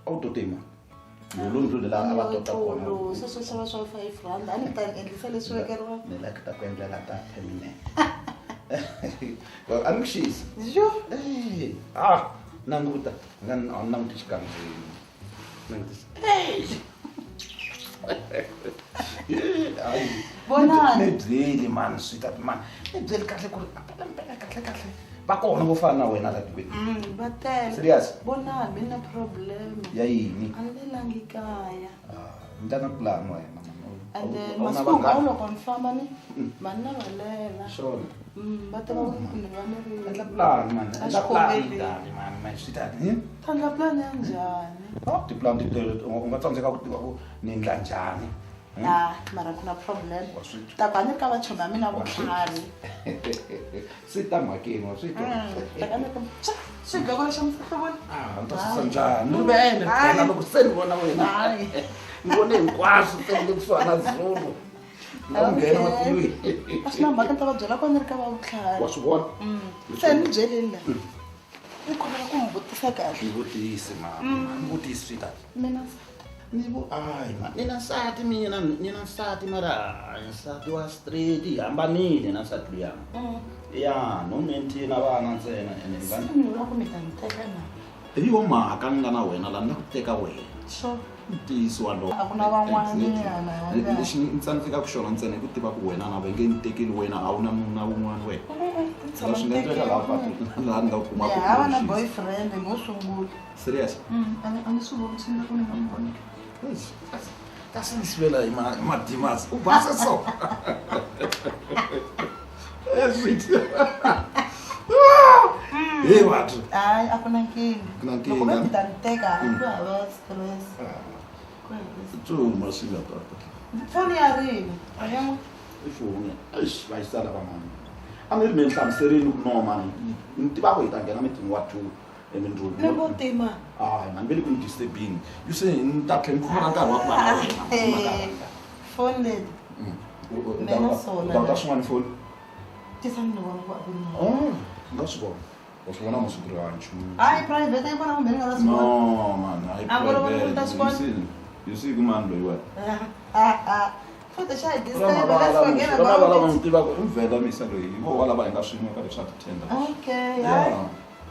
a wu tote mani. Lolo la a va tota kona. Sweswo xava swa 5 rand, a ni ta endlisa leswi vekeriwa. Ni la ku ta ku endlela ta permanent. A ni ku xisi. Yo. Eh, ah, languta. Nga a ni languti xikandzeni. Langutisa. Hayi. Vonani. Ni byeli mani swi ta mani. Ni byeli kahle ku ri mpela kahle kahle. Va kona vo fana na wena la tikweni. Va tele. Serious? Vonani, mi na problem. Ya yini? A ni lelangi kaya. Ndla na plan wena. And then A wu na masiku hinkwawo vanghana? loko ni famba ni mani na valela. Swona. Va tiva ku ni va ni ri. Endla plan man. A Endla plan xikhongelweni. dali man. Man swi ta. Hmm? Ta endla plan ya njhani? Ah, tiplan ti tele u nga tsandzeka ku tiva ku ni endla njhani. Ah, mara ku na problem. Wa swi twa. Ta ku a ni ri ka vachomi va mina vutlhari. Swi ta mhakeni wa swi twa. Ta ka ni ri xidloko lexa mihlovo. Ah, ni ta susa njhani? Ni rivele phela loko se ni vona wena. Hayi. Ni vone hinkwaswo se ni le kusuhana na Zulu. Ni nga nghena matilweni. A swi na mhaka ni ta va byela ku a ni ri ka va vutlhari. Wa swi vona? Se ni byeleni la. Ni kombela ku mi vutisa kahle. Ni vutise mama. Ni vutise swi ta. Mina Ni vo hayi ma ni na nsati mina ni na nsati mara nsati wa straight hi hambanile na nsati luya. Ya, no maintain vana ntsena ene se vana. mi vula ku mi ta ni teka na. Hi yo mhaka ni nga na wena la ni nga ku teka wena. Sure. Ntiyiso walowo. A ku na van'wana Exactly. yana. Lexi ni tsandzekaka xona ntsena i ku tiva ku wena na va nge ni tekeli wena a wu na nuna wun'wana wena. Tshama Swi nga endleka laha patwini laha ni nga kuma ku Ni hava na boyfriend mo sungula. Serious? A ni swi voni swi nga ku ni nga n'wi voni. Ta swi ni sivela hi madimasi. U basa so. Eh, sweet. Hey batho. Hayi, a ku na nkingha. Ku na Loko va nkingha. mi ta ni teka, ku hava stress. Ku hava stress. Tsuma swi nga tata. Foni ya rini? A ya n'wi. I foni. Eish, va yisala van'wana. A ni ri mi ni hlamuserini ku no mani. Ni tiva ku hi ta nghena mitini wa 2 emindlwini. Ni ngo tima. Hayi mani ve le ku ni disturbing. You say ni ta tlhela ni pfumala nkarhi wa ku va na wena. Foni leti. Mina sona U ta swin'wana foni? Tisa ni vona ku a ku ri. Oh, nga swi vona. Wa swi vona masiku ri ha nchumu. Hayi private yi vona kumbe ni nga ta swi vona. No man, hayi A ku ri vona ku ta swi vona? private. You see ku mani loyi wa? Futhi xa hi disturb, let's forget Ramavala about va it. n'wi tivaka i Mvela Misa loyi hi voho lava hi nga swin'we ka leswi a ti-tender. Okay, Yeah. hayi.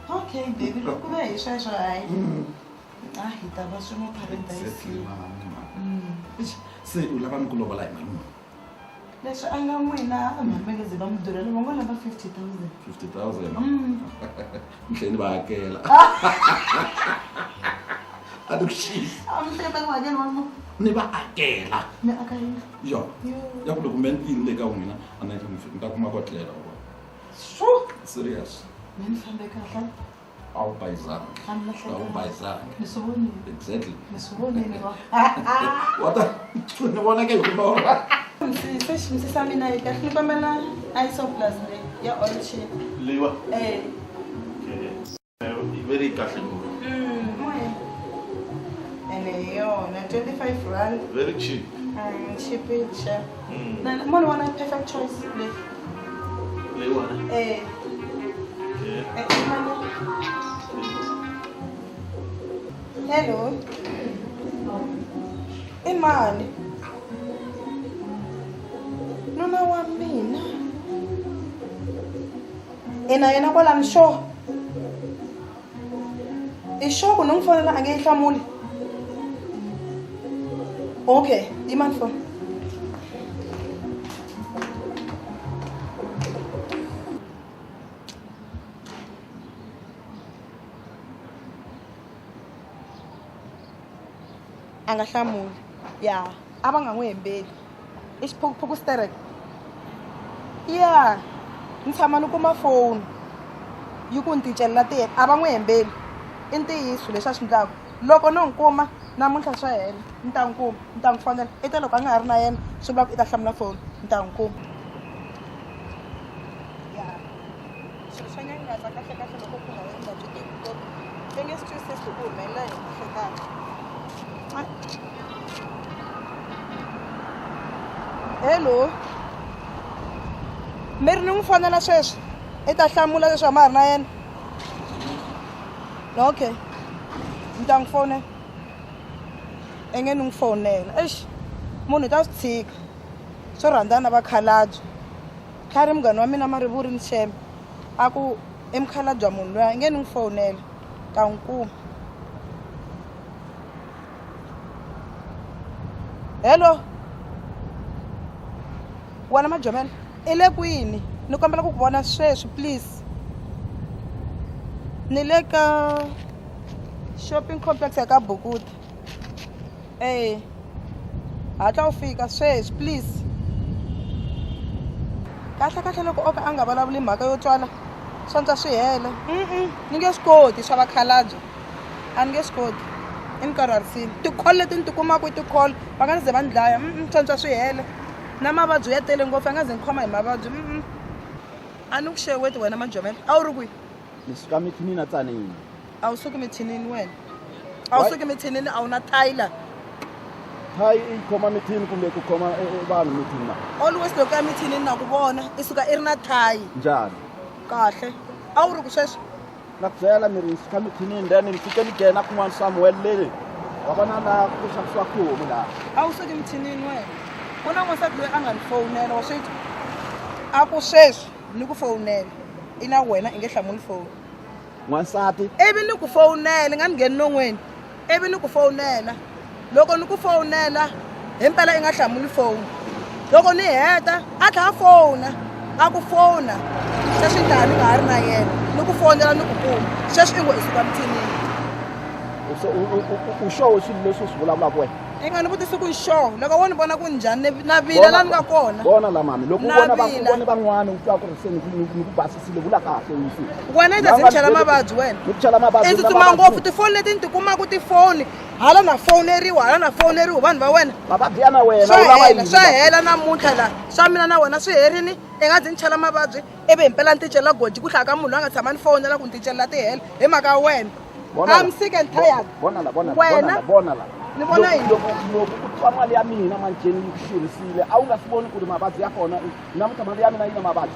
Okay, baby, loko ku ve hi sweswo hayi. Ah, hi ta va swin'we paradise. Exactly, mani. Eish, se u lava ni ku lovola hi mali muni? Leswi a nga n'wina a mali va nge ze va mi durhela va ngo lava 50,000. 50,000. Ni tlhela ni va hakela. A ni ku xisi. A mi hleketa ku hakela mali muni? Ni va hakela. Mi aka yindlu. Yo. Yo. Ya ku loko me ni tile ka n'wina a ni ni ta kuma ko tlela wa vona. Shu! Serious. Me ni fambe kahle. A wu bayizangi. A ni A wu lahlekanga. bayizangi. Ni swi vonile. Exactly. Ni swi vonile va. Wa ta ni vonake hi ku lorha. Se misisi ya mina yi kahle ni kombela Isoplus leyi ya oil sheen. Leyiwa. Eh. Yi ve ri kahle ngopfu. Ene hi yona 25 rand. Very cheap. Chipile xa. Na mo ni vona perfect choice leyi. Leyiwani. Eh. Okay. Eh, mali. Hello. I mani? No I na yena kwalani sure. I sure ku ni n'wi fonela a nge yi hlamuli. Okay, yimani foni. A nga hlamuli. Ya, a va nga n'wi hembeli. I xiphukuphuku sterek. Ya, ni tshama ni kuma foni yi ku ni ticelela tiyena a va n'wi hembeli. I ntiyiso leswi a swi endlaka. Loko no n'wi kuma namuntlha swa hela ni ta n'wi kuma ni ta n'wi fonela i ta loko a nga ha ri na yena swi vula ku i ta hlamula foni ni ta n'wi kuma. Ya, swilo swa nyangatsa kahle kahle loko ku nga endla byi tivi ku i nge swi twisisi ku humelela yini kahle kahle. Hello mi ri ni n'wi fonela sweswi i ta hlamula leswi a ma ha ri na yena okay ni ta n'wi fonela i nge ni n'wi fonela exi munhu i ta swi tshika swo rhandzana na vakhalabye tlhari munghana wa mina marivuri ni xeme a ku i mukhalabye wa munhu luya i nge ni n'wi fonela ta n'wi kuma hello wena majomela i le kwini ni kombela ku ku vona sweswi please ni le ka shopping complex ya ka bukuta e hatla u fika sweswi please kahle kahle loko o ka a nga vulavuli mhaka yo twala swa ntswa swi hela ni nge swi koti swa vakhalabye a ni nge swi koti i ni karharisile ti-call leti ni ti kumaka i ti-call va nga ni ze va ni dlaya swa ntswa swi hela na mavabyi ya tele ngopfu a nga ze ni khoma hi mavabyi a ni ku xeweti wena majomela a wu ri kwihi ni suka mithinini a tsanini a wu suki mithinini wena a wu suki mithinini a wu na tyler thayi i khoma mithini kumbe ku khoma vanhu mithini na always loko ya mithinini na ku vona i suka i ri na thayi njhani kahle a wu ri ku sweswi Na ku byela ni ri ni suka mithinini then ni fike ni nghena kun'wana somewhere le wa vona la ku xavisiwa tihomu laha. A wu suki mithinini wena. Ku na n'wansati loyi a nga ni fowunela wa swi twa a ku sweswi ni ku fowunela i na wena i nge hlamuli foni. N'wansati? Ivi ni ku fowunela i nga ni ngheni non'weni ivi ni ku fowunela loko ni ku fowunela himpela i nga hlamuli foni loko ni heta a tlhela a fona a ku fona sweswi njhani nga ha ri na yena ni ku fonela ni ku kuma sweswi i ngo i suka mithinini u sure swilo leswi u swi vulavulaka wena i nga ni vutisi ku sure loko wo ni vona ku njhani na vila la ni nga kona vona la mami loko u vona u vone van'wana u twa ku ri se ni ku basisile vula kahle wisi wena i ta ze ni chela mavabyi wena ni ku chela mavabyi i tsutsuma ngopfu tifoni leti ni ti kumaka tifoni hala na fowuneriwa hala na fowuneriwa vanhu va wena mavabyi ya na wena swa u lava hela yini swa hela namuntlha la swa mina na wena swi herini i nga ndzi ni chela mavabyi ivi himpela ni ticelela goji ku hlaya ka munhu loyi a nga tshama ni fowunela ku ni ticelela tihele hi mhaka ya wena Vona la. I'm sick and tired Vona la vona la Wena? vona la vona la Ni vona yini? loko loko u twa mali ya mina manjheni yi ku xurhisile a wu nga swi voni ku ri mavabyi ya kona namuntlha mali ya mina yi na mavabyi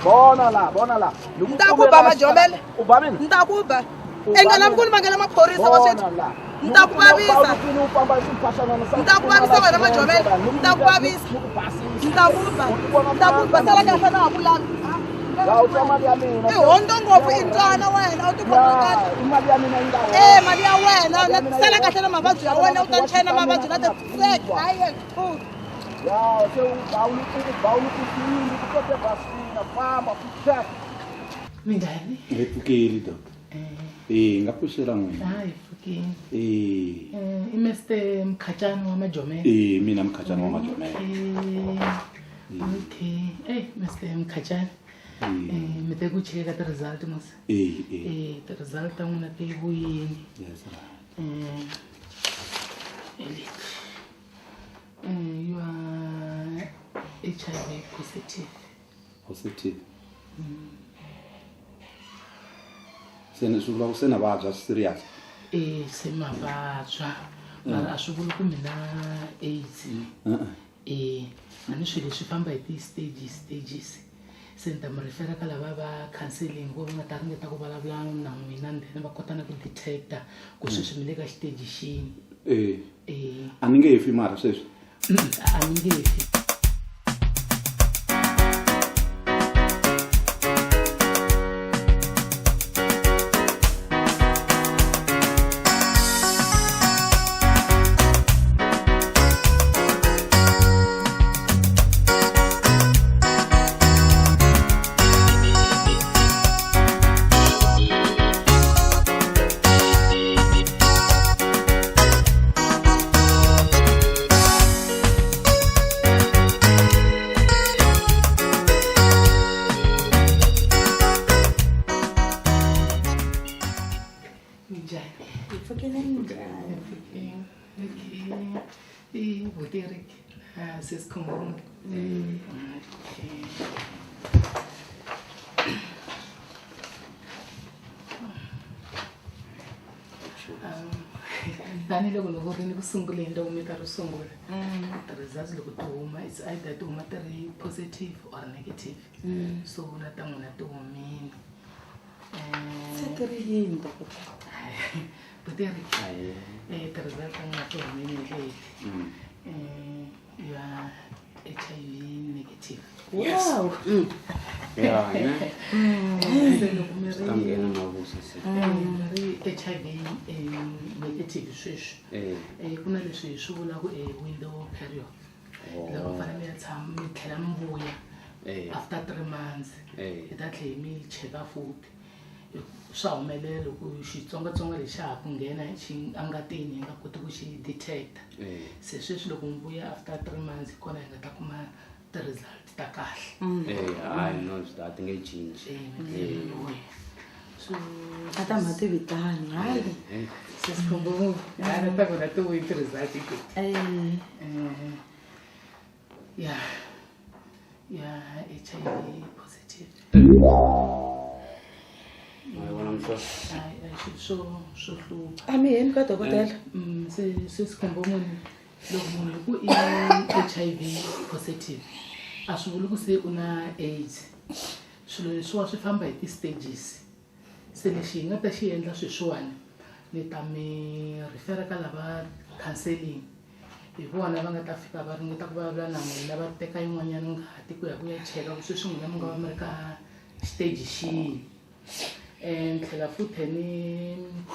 vona la vona la Ni ku Ni ta ku kumela ba majombele. u ba mina ni ta ku ba U i nga ba lavi ku ni vangela maphorisa wa sweswi Vona la. Ni ta ku vavisa. U famba xiphaxanana Ni ta ku vavisa wena majomela. Ni ta ku vavisa. Ni ku basisa. Ni ta ku ba. Ni ta ku ba sala kahle na ha ku lavi. Ya u twa mali ya mina. I hondo ngopfu i ntswana wena a wu tikhomi kahle. I mali ya mina yi nga Eh mali ya wena na sala kahle na mavabyi ya wena u ta ni chayina mavabyi na ti-flag hayi Ya se u ba u u ba u ku sini ku kote basina famba ku check. Minjhani? Hi pfukile doctor. Eh nga pfuxela n'wina. Hayi pfukile. Eh. I Mr Mkhachani wa Majomela. Eh mina Mkhachani wa Majomela. Eh. Okay. Eh Mr Mkhachani. Eh mi te ku cheka ti-result mos. Eh eh. Eh ti-result ta n'wina ti vuyini. Yes right. Eh. Eh you are HIV positive. Positive. Se ni swi vula ku se na vabya swi serious. Eh se ma vabya. Mara a swi vuli ku mina AIDS ni. Eh a ni swilo leswi famba hi ti-stages stages. Se ni ta mi refera ka lava va counseling vo va nga ta ringeta ku vulavula na n'wina and then va kota na ku detecta ku sweswi mi le ka xiteji xini. Eh. Eh. A ni nge fi mara sweswi. A ni nge fi. Ya sesikhumbuzo. Okay. Tanihiloko loko ri ni ku sunguleni loko mi ta ro sungula ti-results loko ti huma it's either ti huma ti ri positive or negative. So na ta n'wina ti humile. Se ti ri yini dokotela? Buteri, ti-result ta n'wina ti humile hi leti. You are HIV negative. Wow. Ya, ne? Se loko mi ri Ta nghena mavuso se. Mi ri HIV negative sweswi. Ku na leswi hi swi vulaka e window period. Loko fanele mi ya tshama mi tlhela mi vuya after 3 months. Hi ta tlhela mi cheka futhi. Swa humelela loko xitsongwatsongwana lexi xa ha ku nghena xi engatini hi nga koti ku xi detect. Se sweswi loko mi vuya after 3 months hi kona hi nga ta kuma ti-result ta kahle. Hayi no, a ti nge cinci. Mi vuya. So A ta ma ti vitani hayi. Sesikhumbuzo, hayi ta kona ti vuyi ti-result ke. Ya HIV positive. Ma yi vona mhlobo. Hayi, a hi swilo swo hlupha. A mi hembi ka dokotela. Se sesikhumbo munhu loko munhu hi ku i HIV positive a swi vuli ku se u na AIDS. Swilo leswiwa swi famba hi ti-stages. Se lexi hi nga ta xi endla sweswiwani ni ta mi refera ka lava counseling, hi vona va nga ta fika va ringeta ku vulavula na n'wina, va teka yin'wanyana ngati ku ya ku ya cheka ku sweswi n'wina mi nga va mi ri ka stage xihi. Ni tlhela futhi ni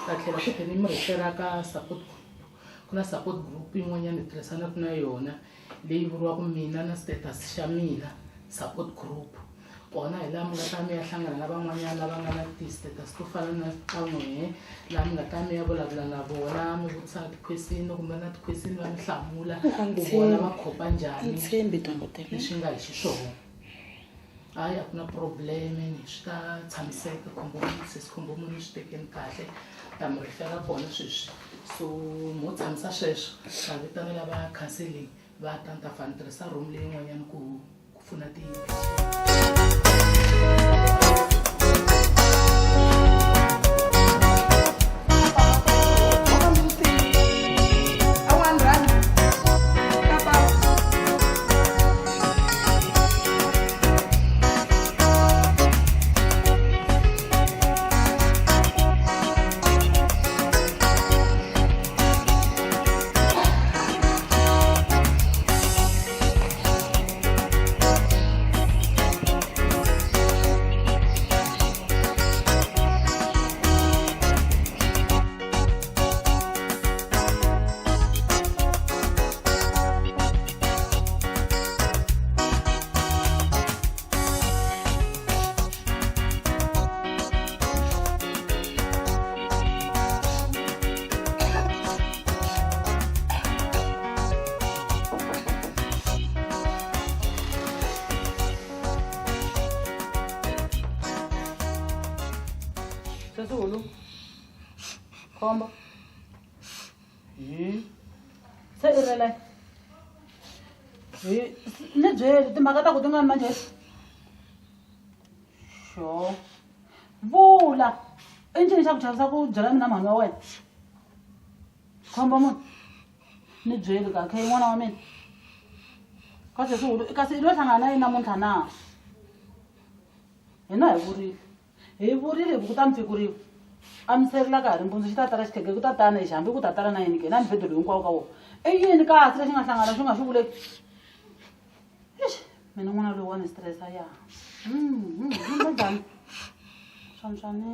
ta tlhela futhi ni mi refera ka support group. Ku na support group yin'wanyana hi tirhisanaka na yona leyi vuriwaka Mina na Status xa Mina support group. Kona hi laha mi nga ta mi ya hlangana na van'wanyana lava nga na ti-status to fana na ta n'wehe, laha mi nga ta mi ya vulavula na vona, mi vutisa ti-question, loko mi ri na ti-question va mi hlamula ku vona va khopa A njhani tshembi dokotela. Leswi nga hi xiswona. Hayi, a ku na problem, ni swi ta tshamiseka. Khombo sesi, khombo munhu swi tekeni kahle, ta mi refera kona sweswi. So mo tshamisa sweswo, ta vitana lava counseling va ta ni ta fana ni tirhisa room leyin'wanyana ku pfuna ti patient. A R1 ka. Sesihulu, khombo hi se i rela hi ni byeli timhaka ta ku ti nga ni manjhe xo vula i ncini xa ku chavisa ku byela mina mhani wa wena. Khombo munhu ni byeli ka khe n'wana wa mina ka sesihulu kasi i lo hlangana na yini namuntlha na hina hi vurile hi ku ta mi pfikuriwa a mi serila ka ha ri mpundzu xi ta tala xithege ku ta tana lexi hambi ku ta tala na yini ke na mibedwa loyi hinkwawo ka wona i yini kasi lexi nga hlangana xi nga xi vuleki. Ixi, mina n'wana loyi wa ni stressa ya njhani swa ni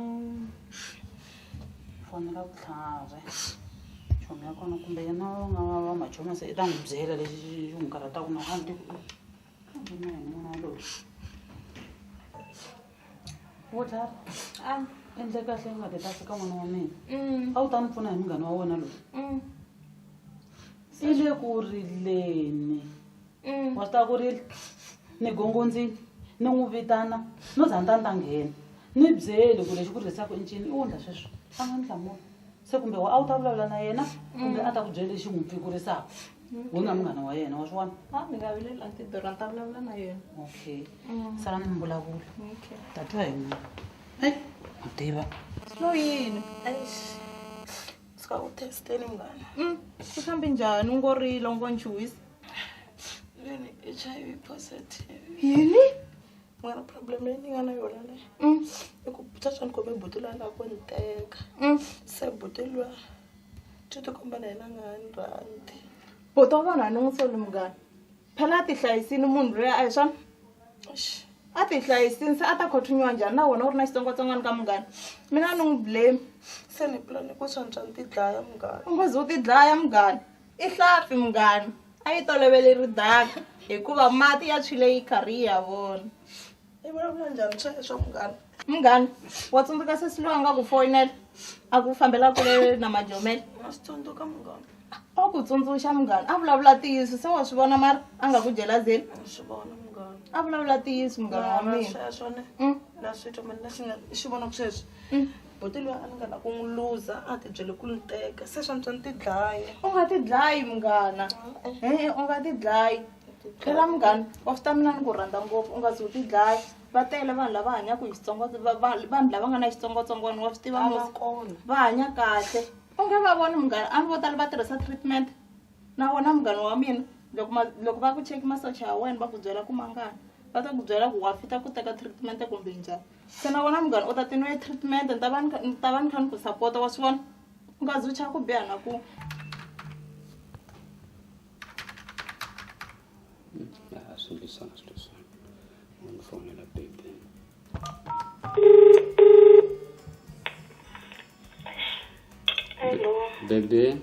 fonela vutlhari chomi ya kona kumbe yena va nga va machoma se i ta n'wi byela lexi xi n'wi karhataka na a ni tivi na hi n'wana loyi vutlhari. Endle kahle i nga ti ta fika n'wana wa mina. A wu ta ni pfuna hi munghana wa wena loyi i le ku rileni. Wa swi tiva ku rila ni gongondzini ni n'wi vitana no za ni ta ni ta nghena ni byeli ku lexi ku ririsaka i ncini i wundla sweswo a nga ni hlamula se kumbe wa a wu ta vulavula na yena kumbe a ta ku byela lexi n'wi pfikurisaka. Wu nga munghana wa yena wa swi vona? A mi nga vileli anti Dora, ni ta vulavula na yena. Okay. Mm. Sala ni mi vulavula. Okay. Ta twa hi n'wina. Ei, u tiva. Slow yini? Eish. Suka ku testeni munghana. Ku fambe njhani? U ngo rila, u ngo nchuhisa. Ni HIV positive. Yini? Munghana, problem leyi ni nga na yona le. I ku sweswi ni khome buti loyi a lava ku ni teka. Se buti luya swi ti komba na yena a nga ha ni rhandzi. Buti wa vanhu a ni n'wi soli munghana. Phela a ti hlayisile munhu luya a hi swona? A ti hlayisile se a ta continue njhani na wena u ri na xitsongwatsongwana ka munghana? Mina a ni n'wi blame. Se ni pulani ku swantswa ni ti dlaya munghana. U ngo ze u ti dlaya munghana. I hlampfi munghana. A yi tolovele ridaka hikuva mati ya tshwile yi karhi yi ya vona. I vulavula njhani sweswo munghana? Munghana, wa tsundzuka sesi loyi a nga ku foyinela a ku fambela kule na majomela? Na swi tsundzuka munghana. A ku tsundzuxa munghana, a vulavula ntiyiso se wa swi vona mara a nga ku jelazeli. Na swi vona munghana. A vulavula ntiyiso munghana wa Mara mina. sweswo ne na swi twa mina xi nga xi vona ku sweswi. Buti loyi a ni nga la ku n'wi luza a ti byele ku ni teka se swantswa ni ti dlaya. U nga ti dlayi munghana. E-e u nga ti dlayi. Phela munghana wa swi ta mina ni ku rhandza ngopfu u nga zi u ti dlaya. Va tele vanhu lava hanyaka hi xitsongwatsongwana, vanhu lava nga na xitsongwatsongwana wa swi tiva A va mos. kona. Va hanya kahle. U nge va voni munghana, a ni vo tala va tirhisa treatment. Na wona munghana wa mina loko loko va ku cheki masocha ya wena va ku byela ku mangani. Va ta ku byela ku wa fita ku teka treatment kumbe njhani. Se na wona munghana u ta ti nwa treatment ni ta va ni kha ni ta va ni kha ni ku support wa swi vona. U nga zi u chava ku biha na ku. Ya, swi lwisana swi lwisana. U ni fonela baby. Hello. Baby.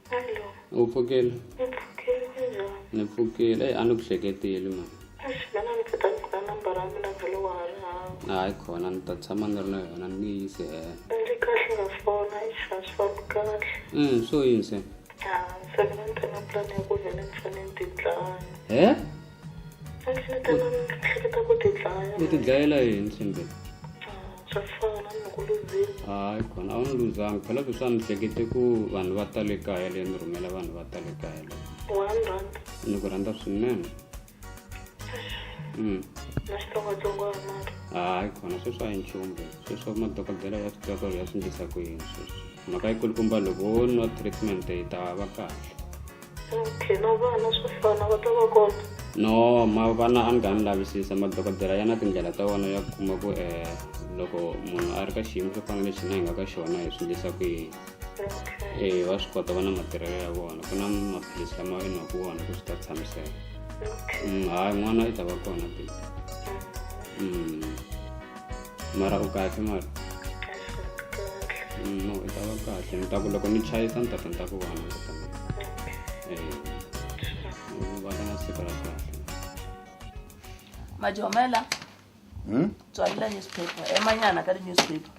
Hello. U pfukile? Ni pfukile kunjhani? Ni pfukile. Ey, a ni ku hleketile man. Eish, mina ni pfuka ni ku na nambara ya mina vhele wa ha ri hava. Hayi khona ni ta tshama ni ri na yona ni nge yisi helo. Ndzi kahle nga fona, eish a swi fambi kahle. Swo yini se? Ah, se mina ni te na plan ya ku vhele ni fanele ni ti dlaya. He? Eish, ni te na ni hleketa ku ti dlaya. U ti dlayela yini Thembi? Swa fana ni ku luzile. Hayi khona a wu ni luzanga. Phela sweswi a ni hlekete ku vanhu va ta le kaya le ni rhumela vanhu va ta le kaya le. Wa ni rhandza. Ni ku rhandza swinene. Na xitsongwatsongwana mara. Hayi khona sweswi a hi nchumu babe. Sweswo madokodela ya swi tiva ku ri ya swi endlisa ku yini sweswi. Mhaka yikulukumba loko wo nwa treatment yi ta va kahle. Okay, na vana swa fana va ta va kona. No, ma vana a ni nga ni lavisisa madokodela ya na tindlela ta wona ya ku kuma ku loko munhu a ri ka xiyimo xo fana na lexi na hi nga ka xona hi swi endlisa ku yini. Okay. Va swi kota va na matirhelo ya vona. Ku na maphilisi lama i nwaka wona ku swi ta tshamiseka. Okay. Hayi n'wana i ta va kona baby. Mara u kahle mara? No, i ta va kahle. Ni ta ku loko ni chayisa ni ta ta ni ta ku vona ni ta. U va na siku ra kahle. Majomela. Tswalela newspaper, emanyana ka di-newspaper.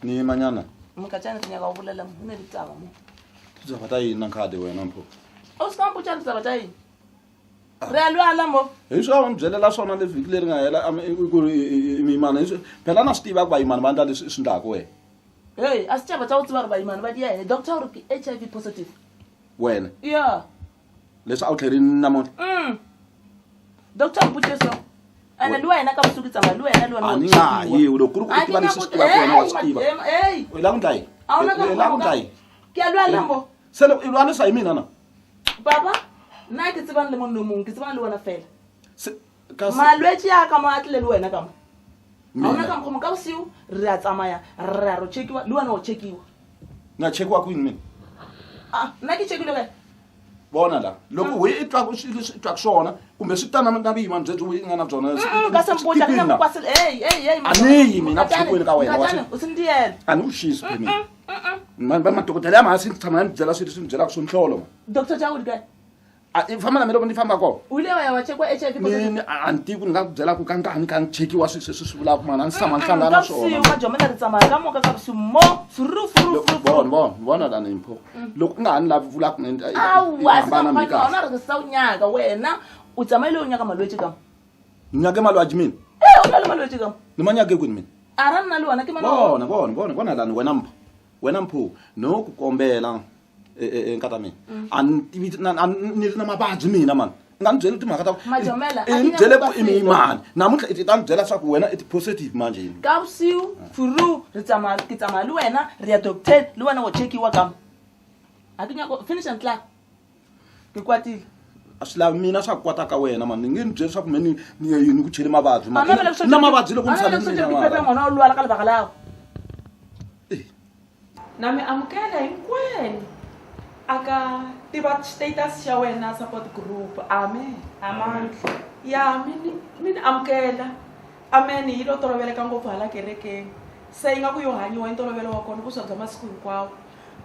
Ni manyana? Mokatjana ke nyaka go bolela mo, ho ne ditaba mo. Ditaba tsa eng na khadi wena mpho? O se ka mpotša ditaba tsa eng? Re a lwala mo. Hi swa ni byelela swona le vhiki leri nga hela ku ri miyimana hi phela na swi tiva ku vayimana va endla leswi swi endlaka wena. Hey, a setšhaba tsa go tseba gore bayimana ba dia eng? Doctor o re ke HIV positive. Wena? Yeah. Leswi a wu tlherini namuntlha? Doctor mpotše so. Ene le wena ka bosigo ke tsamaya le wena le wena A wa ni nga ha chekiwa. yi, loko ku ri ku A u tiva ke leswi nyako swi tivaka wena wa swi tiva. Hey. U lava ku ndla yini? A wu na ka U lava ku ndla yini? Ke a lwala mo. Se loko i lwarisa hi mina na? Baba, nna ke tsebang le monna o mongwe, ke tsebang le wena fela. Se, ka se- Malwetse a ka mo a tlile le wena ka mo. Ha hona Mina? ka mokgwa mo, ka bosigo re a tsamaya, re a ro chekiwa, le wena wa chekiwa. Na chekiwa kwini mina? Ah, nna ke checkile kae? Vona la, loko we i twa swilo leswi i twaka swona kumbe swi ta na vuyimana byebyo i nga na byona. Ka se mpotša, ke Tikweni nyaka na? kwa se- hey, hey, hey, A ni yi mina Mokatjane, ku chekiweni ka wena, wa Mokatjane, swi- o se ndiele. A ni ku xisi phela mina. Va madokodela ya mhasi ni tshama ni byela swilo leswi ni byelaka swo nhlolo, ma. Doctor Jawu di kae? A i famba na mina loko ni famba kona. O ile wa ya wa chekiwa HIV positive? Ni a ni tivi ku ni nga ku byela ku kangani ka ni chekiwa swilo leswi swi vulaka mani, a ni tshama ni hlangana na Ka swona. bosigo, Majomela re tsamaya ka moka ka bosigo mo, furu, furu, furu, furu. Vona, vona, vona lani Mpho. Loko u nga ha ni lavi vulaka ku ni Aowa, i se ka hambana mi mokgwa kahle. ona re ke sa o nyaka wena, o tsamaile o nyaka malwetse ka mo. Ni nyake malwetse mina? Eh, o na le malwetse ka mo. Ni ma nyake kwini mina? A ra nna le wena ke mana Vona, vona, vona, vona lani wena Mpho. Wena Mpho, no ku kombela. Nkata mina a ni tivi a ni ri na mavabyi mina mani i nga ni byeli timhaka ta Majomela, a i ti ni byele nyaka ku i muyimani namuntlha i ta ni byela swa ku wena i ti-positive manje yini Ka bosiu furu re tsamaya, ke tsamaya le wena re ya doctor, le wena wa checkiwa ka mo. A ke nyako finish and klaar. Ke kwatile. A swi lavi mina swa ku kwata ka wena mani, ni nge ni byeli swa ku me ni ni ni ku cheli mavabyi A na vele na mavabyi loko ni a na tshame vele mina ke mara. pepe ngwana o lwala ka lebaka lago. Na mi amukela hinkwenu aka tiva status xa wena support group. Amen. Amandla. Ya mi ni amukela. Amen. Yi lo toloveleka ngopfu hala kerekeni, se yi nga ku yo hanyiwa i ntolovelo wa kona vuswa bya masiku hinkwawo.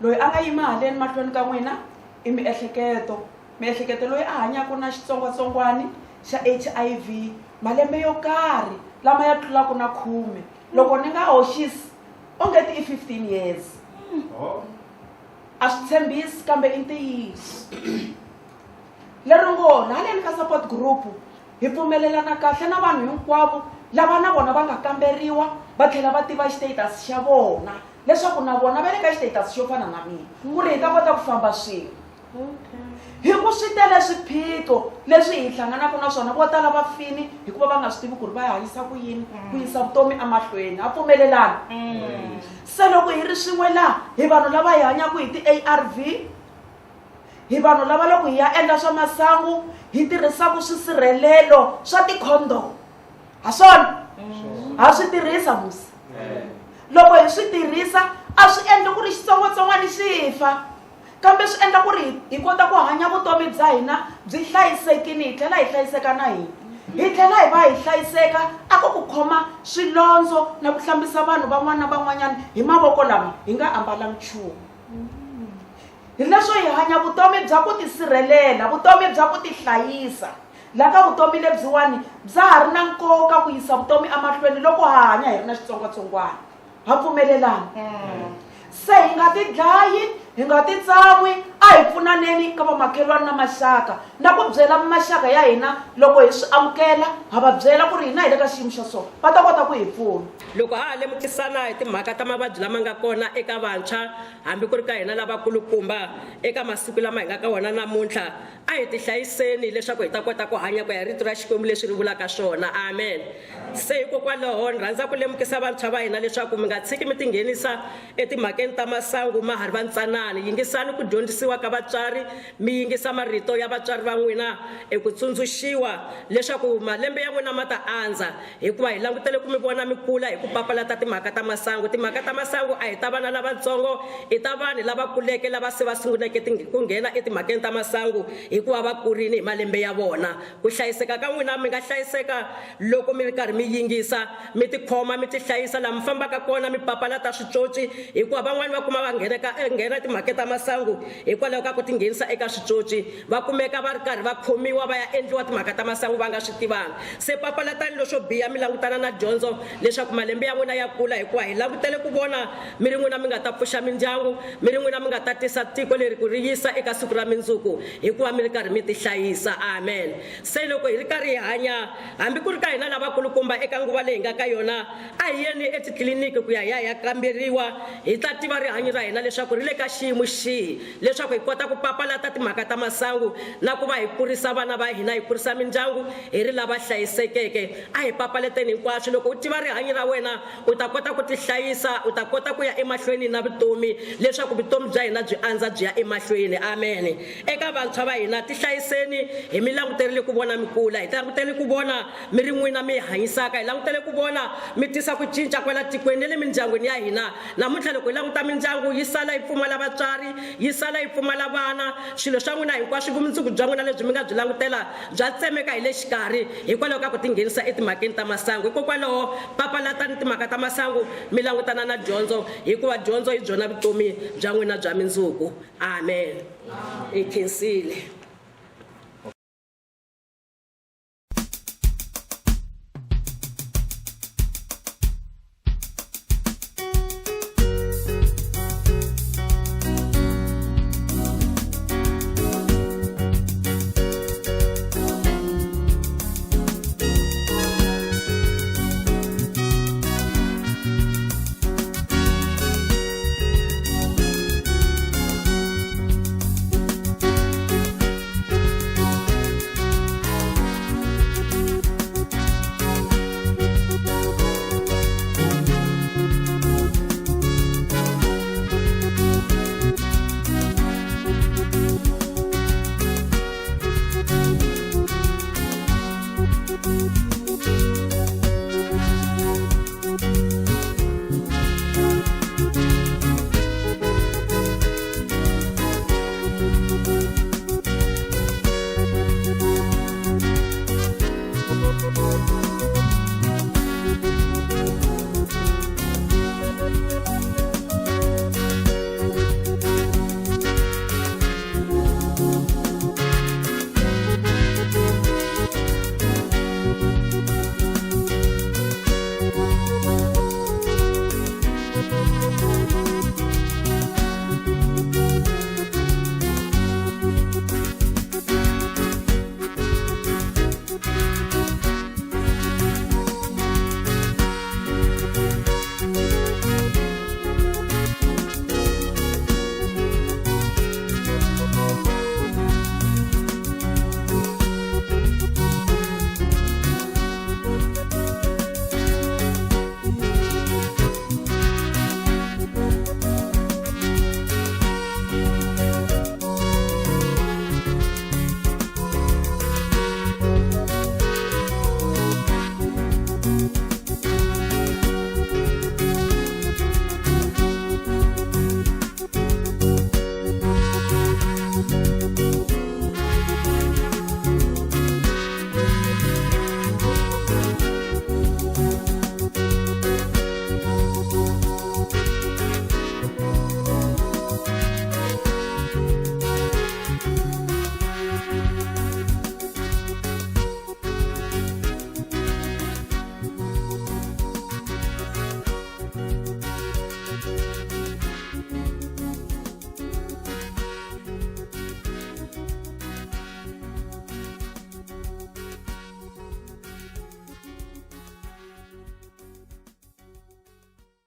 Loyi a nga yima haleni mahlweni ka n'wina i miehleketo, miehleketo loyi a hanyaka na xitsongwatsongwani xa HIV malembe yo karhi lama ya tlulaka na 10, loko ni nga hoxisi onge ti i 15 years. A swi tshembisi kambe i ntiyiso. Lero ngo haleni ka support group hi pfumelelana kahle na vanhu hinkwavo lava na vona va nga kamberiwa va tlhela va tiva xitatus xa vona leswaku na vona va le ka xitatus xo fana na mina, ku ri hi ta kota ku famba swin'we. Hi ku swi tele swiphiqo leswi hi hlanganaka na swona, vo tala va fini hikuva va nga swi tivi ku ri va hanyisa ku yini ku yisa vutomi emahlweni. Ha pfumelelana? Se loko hi ri swin'we laha, hi vanhu lava hi hanyaka hi ti-ARV, hi vanhu lava loko hi ya endla swa masangu hi tirhisaka swisirhelelo swa ti-condom. Ha swona? Ha swi tirhisa musi. Loko hi swi tirhisa a swi endli ku ri xitsongwatsongwana xi fa, kambe swi endla ku ri hi kota ku hanya vutomi bya hina byi hlayisekile, hi tlhela hi hlayiseka na hina, hi tlhela hi va hi hlayiseka a ku ku khoma swilondzo na ku hlambisa vanhu van'wana na van'wanyana hi mavoko lama hi nga ambalangi nchumu. Hi leswo hi hanya vutomi bya ku tisirhelela, vutomi bya ku tihlayisa. La ka vutomi lebyiwani bya ha ri na nkoka ku yisa vutomi emahlweni loko ha hanya hi ri na xitsongwatsongwana. Ha pfumelelana? Se hi nga ti dlayi, hi nga ti tsan'wi, a hi pfunaneni ka vamakhelwani na maxaka na ku byela maxaka ya hina loko hi swi amukela, ha va byela ku ri hina hi le ka xiyimo xa so, va ta kota ku hi pfuna. Loko ha ha lemukisana hi timhaka ta mavabyi lama nga kona eka vantshwa hambi ku ri ka hina lavakulukumba eka masiku lama hi nga ka wona namuntlha, a hi tihlayiseni leswaku hi ta kota ku hanya ku ya hi rito ra Xikwembu leswi ri vulaka swona. Amen. Se hikokwalaho ni rhandza ku lemukisa vantshwa va hina leswaku mi nga tshiki mi tinghenisa etimhakeni ta masangu ma ha ri vantsanani. Yingisani ku dyondzisiwa ka vatswari, mi yingisa marito ya vatswari va n'wina eku tsundzuxiwa leswaku malembe ya n'wina ma ta andza, hikuva hi langutele ku mi vona mi kula hi ku papalata timhaka ta masangu. Timhaka ta masangu a hi ta vana lavatsongo, i ta vanhu lava kuleke lava se va sunguleke ku nghena etimhakeni ta masangu hikuva va kurile hi malembe ya vona. Ku hlayiseka ka n'wina, mi nga hlayiseka loko mi ri karhi mi yingisa, mi tikhoma, mi tihlayisa laha mi fambaka kona, mi papalata switsotsi, hikuva van'wani va kuma va nghena timhaka ta masangu hikwalaho ka ku tinghenisa eka switsotsi, va kumeka va ri karhi va khomiwa va ya endliwa timhaka ta masangu va nga swi tivanga. Se papalatani leswo biha, mi langutana na dyondzo leswaku malembe ya n'wina ya kula, hikuva hi langutele ku vona mi ri n'wina mi nga ta pfuxa mindyangu, mi ri n'wina mi nga ta tisa tiko leri ku ri yisa eka siku ra mindzuku, hikuva mi ri karhi mi tihlayisa. Amen. Se loko hi ri karhi hi hanya, hambi ku ri ka hina lavakulukumba eka nguva leyi hi nga ka yona, a hi yeni etitliliniki ku ya hi ya hi ya kamberiwa, hi ta tiva rihanyo ra hina leswaku ri le ka xiyimo xihi, leswaku hi kota ku papalata timhaka ta masangu na ku va hi kurisa vana va hina, hi kurisa mindyangu hi ri lava hlayisekeke. A hi papalateni hinkwaswo. Loko u tiva rihanyo ra wena, u ta kota ku tihlayisa, u ta kota ku ya emahlweni na vutomi, leswaku vutomi bya hina byi andza byi ya emahlweni. Amen. Eka vantshwa va hina, tihlayiseni, hi mi languterile ku vona mi kula, hi langutele ku vona mi ri n'wina mi hi hanyisaka, hi langutele ku vona mi tisa ku cinca kwala tikweni ni le mindyangwini ya hina. Namuntlha loko hi languta mindyangu yi sala yi pfumala vatswari, yi sala yi pfumala vana, swilo swa n'wina hinkwaswo, vumundzuku bya n'wina lebyi mi nga byi langutela bya tsemeka hi le xikarhi hikwalaho ka ku tinghenisa etimhakeni ta masangu. Hikokwalaho papalatani timhaka ta masangu, mi langutana na dyondzo, hikuva dyondzo hi byona vutomi bya n'wina bya mindzuku. Amen. Hi khensile. Thank you.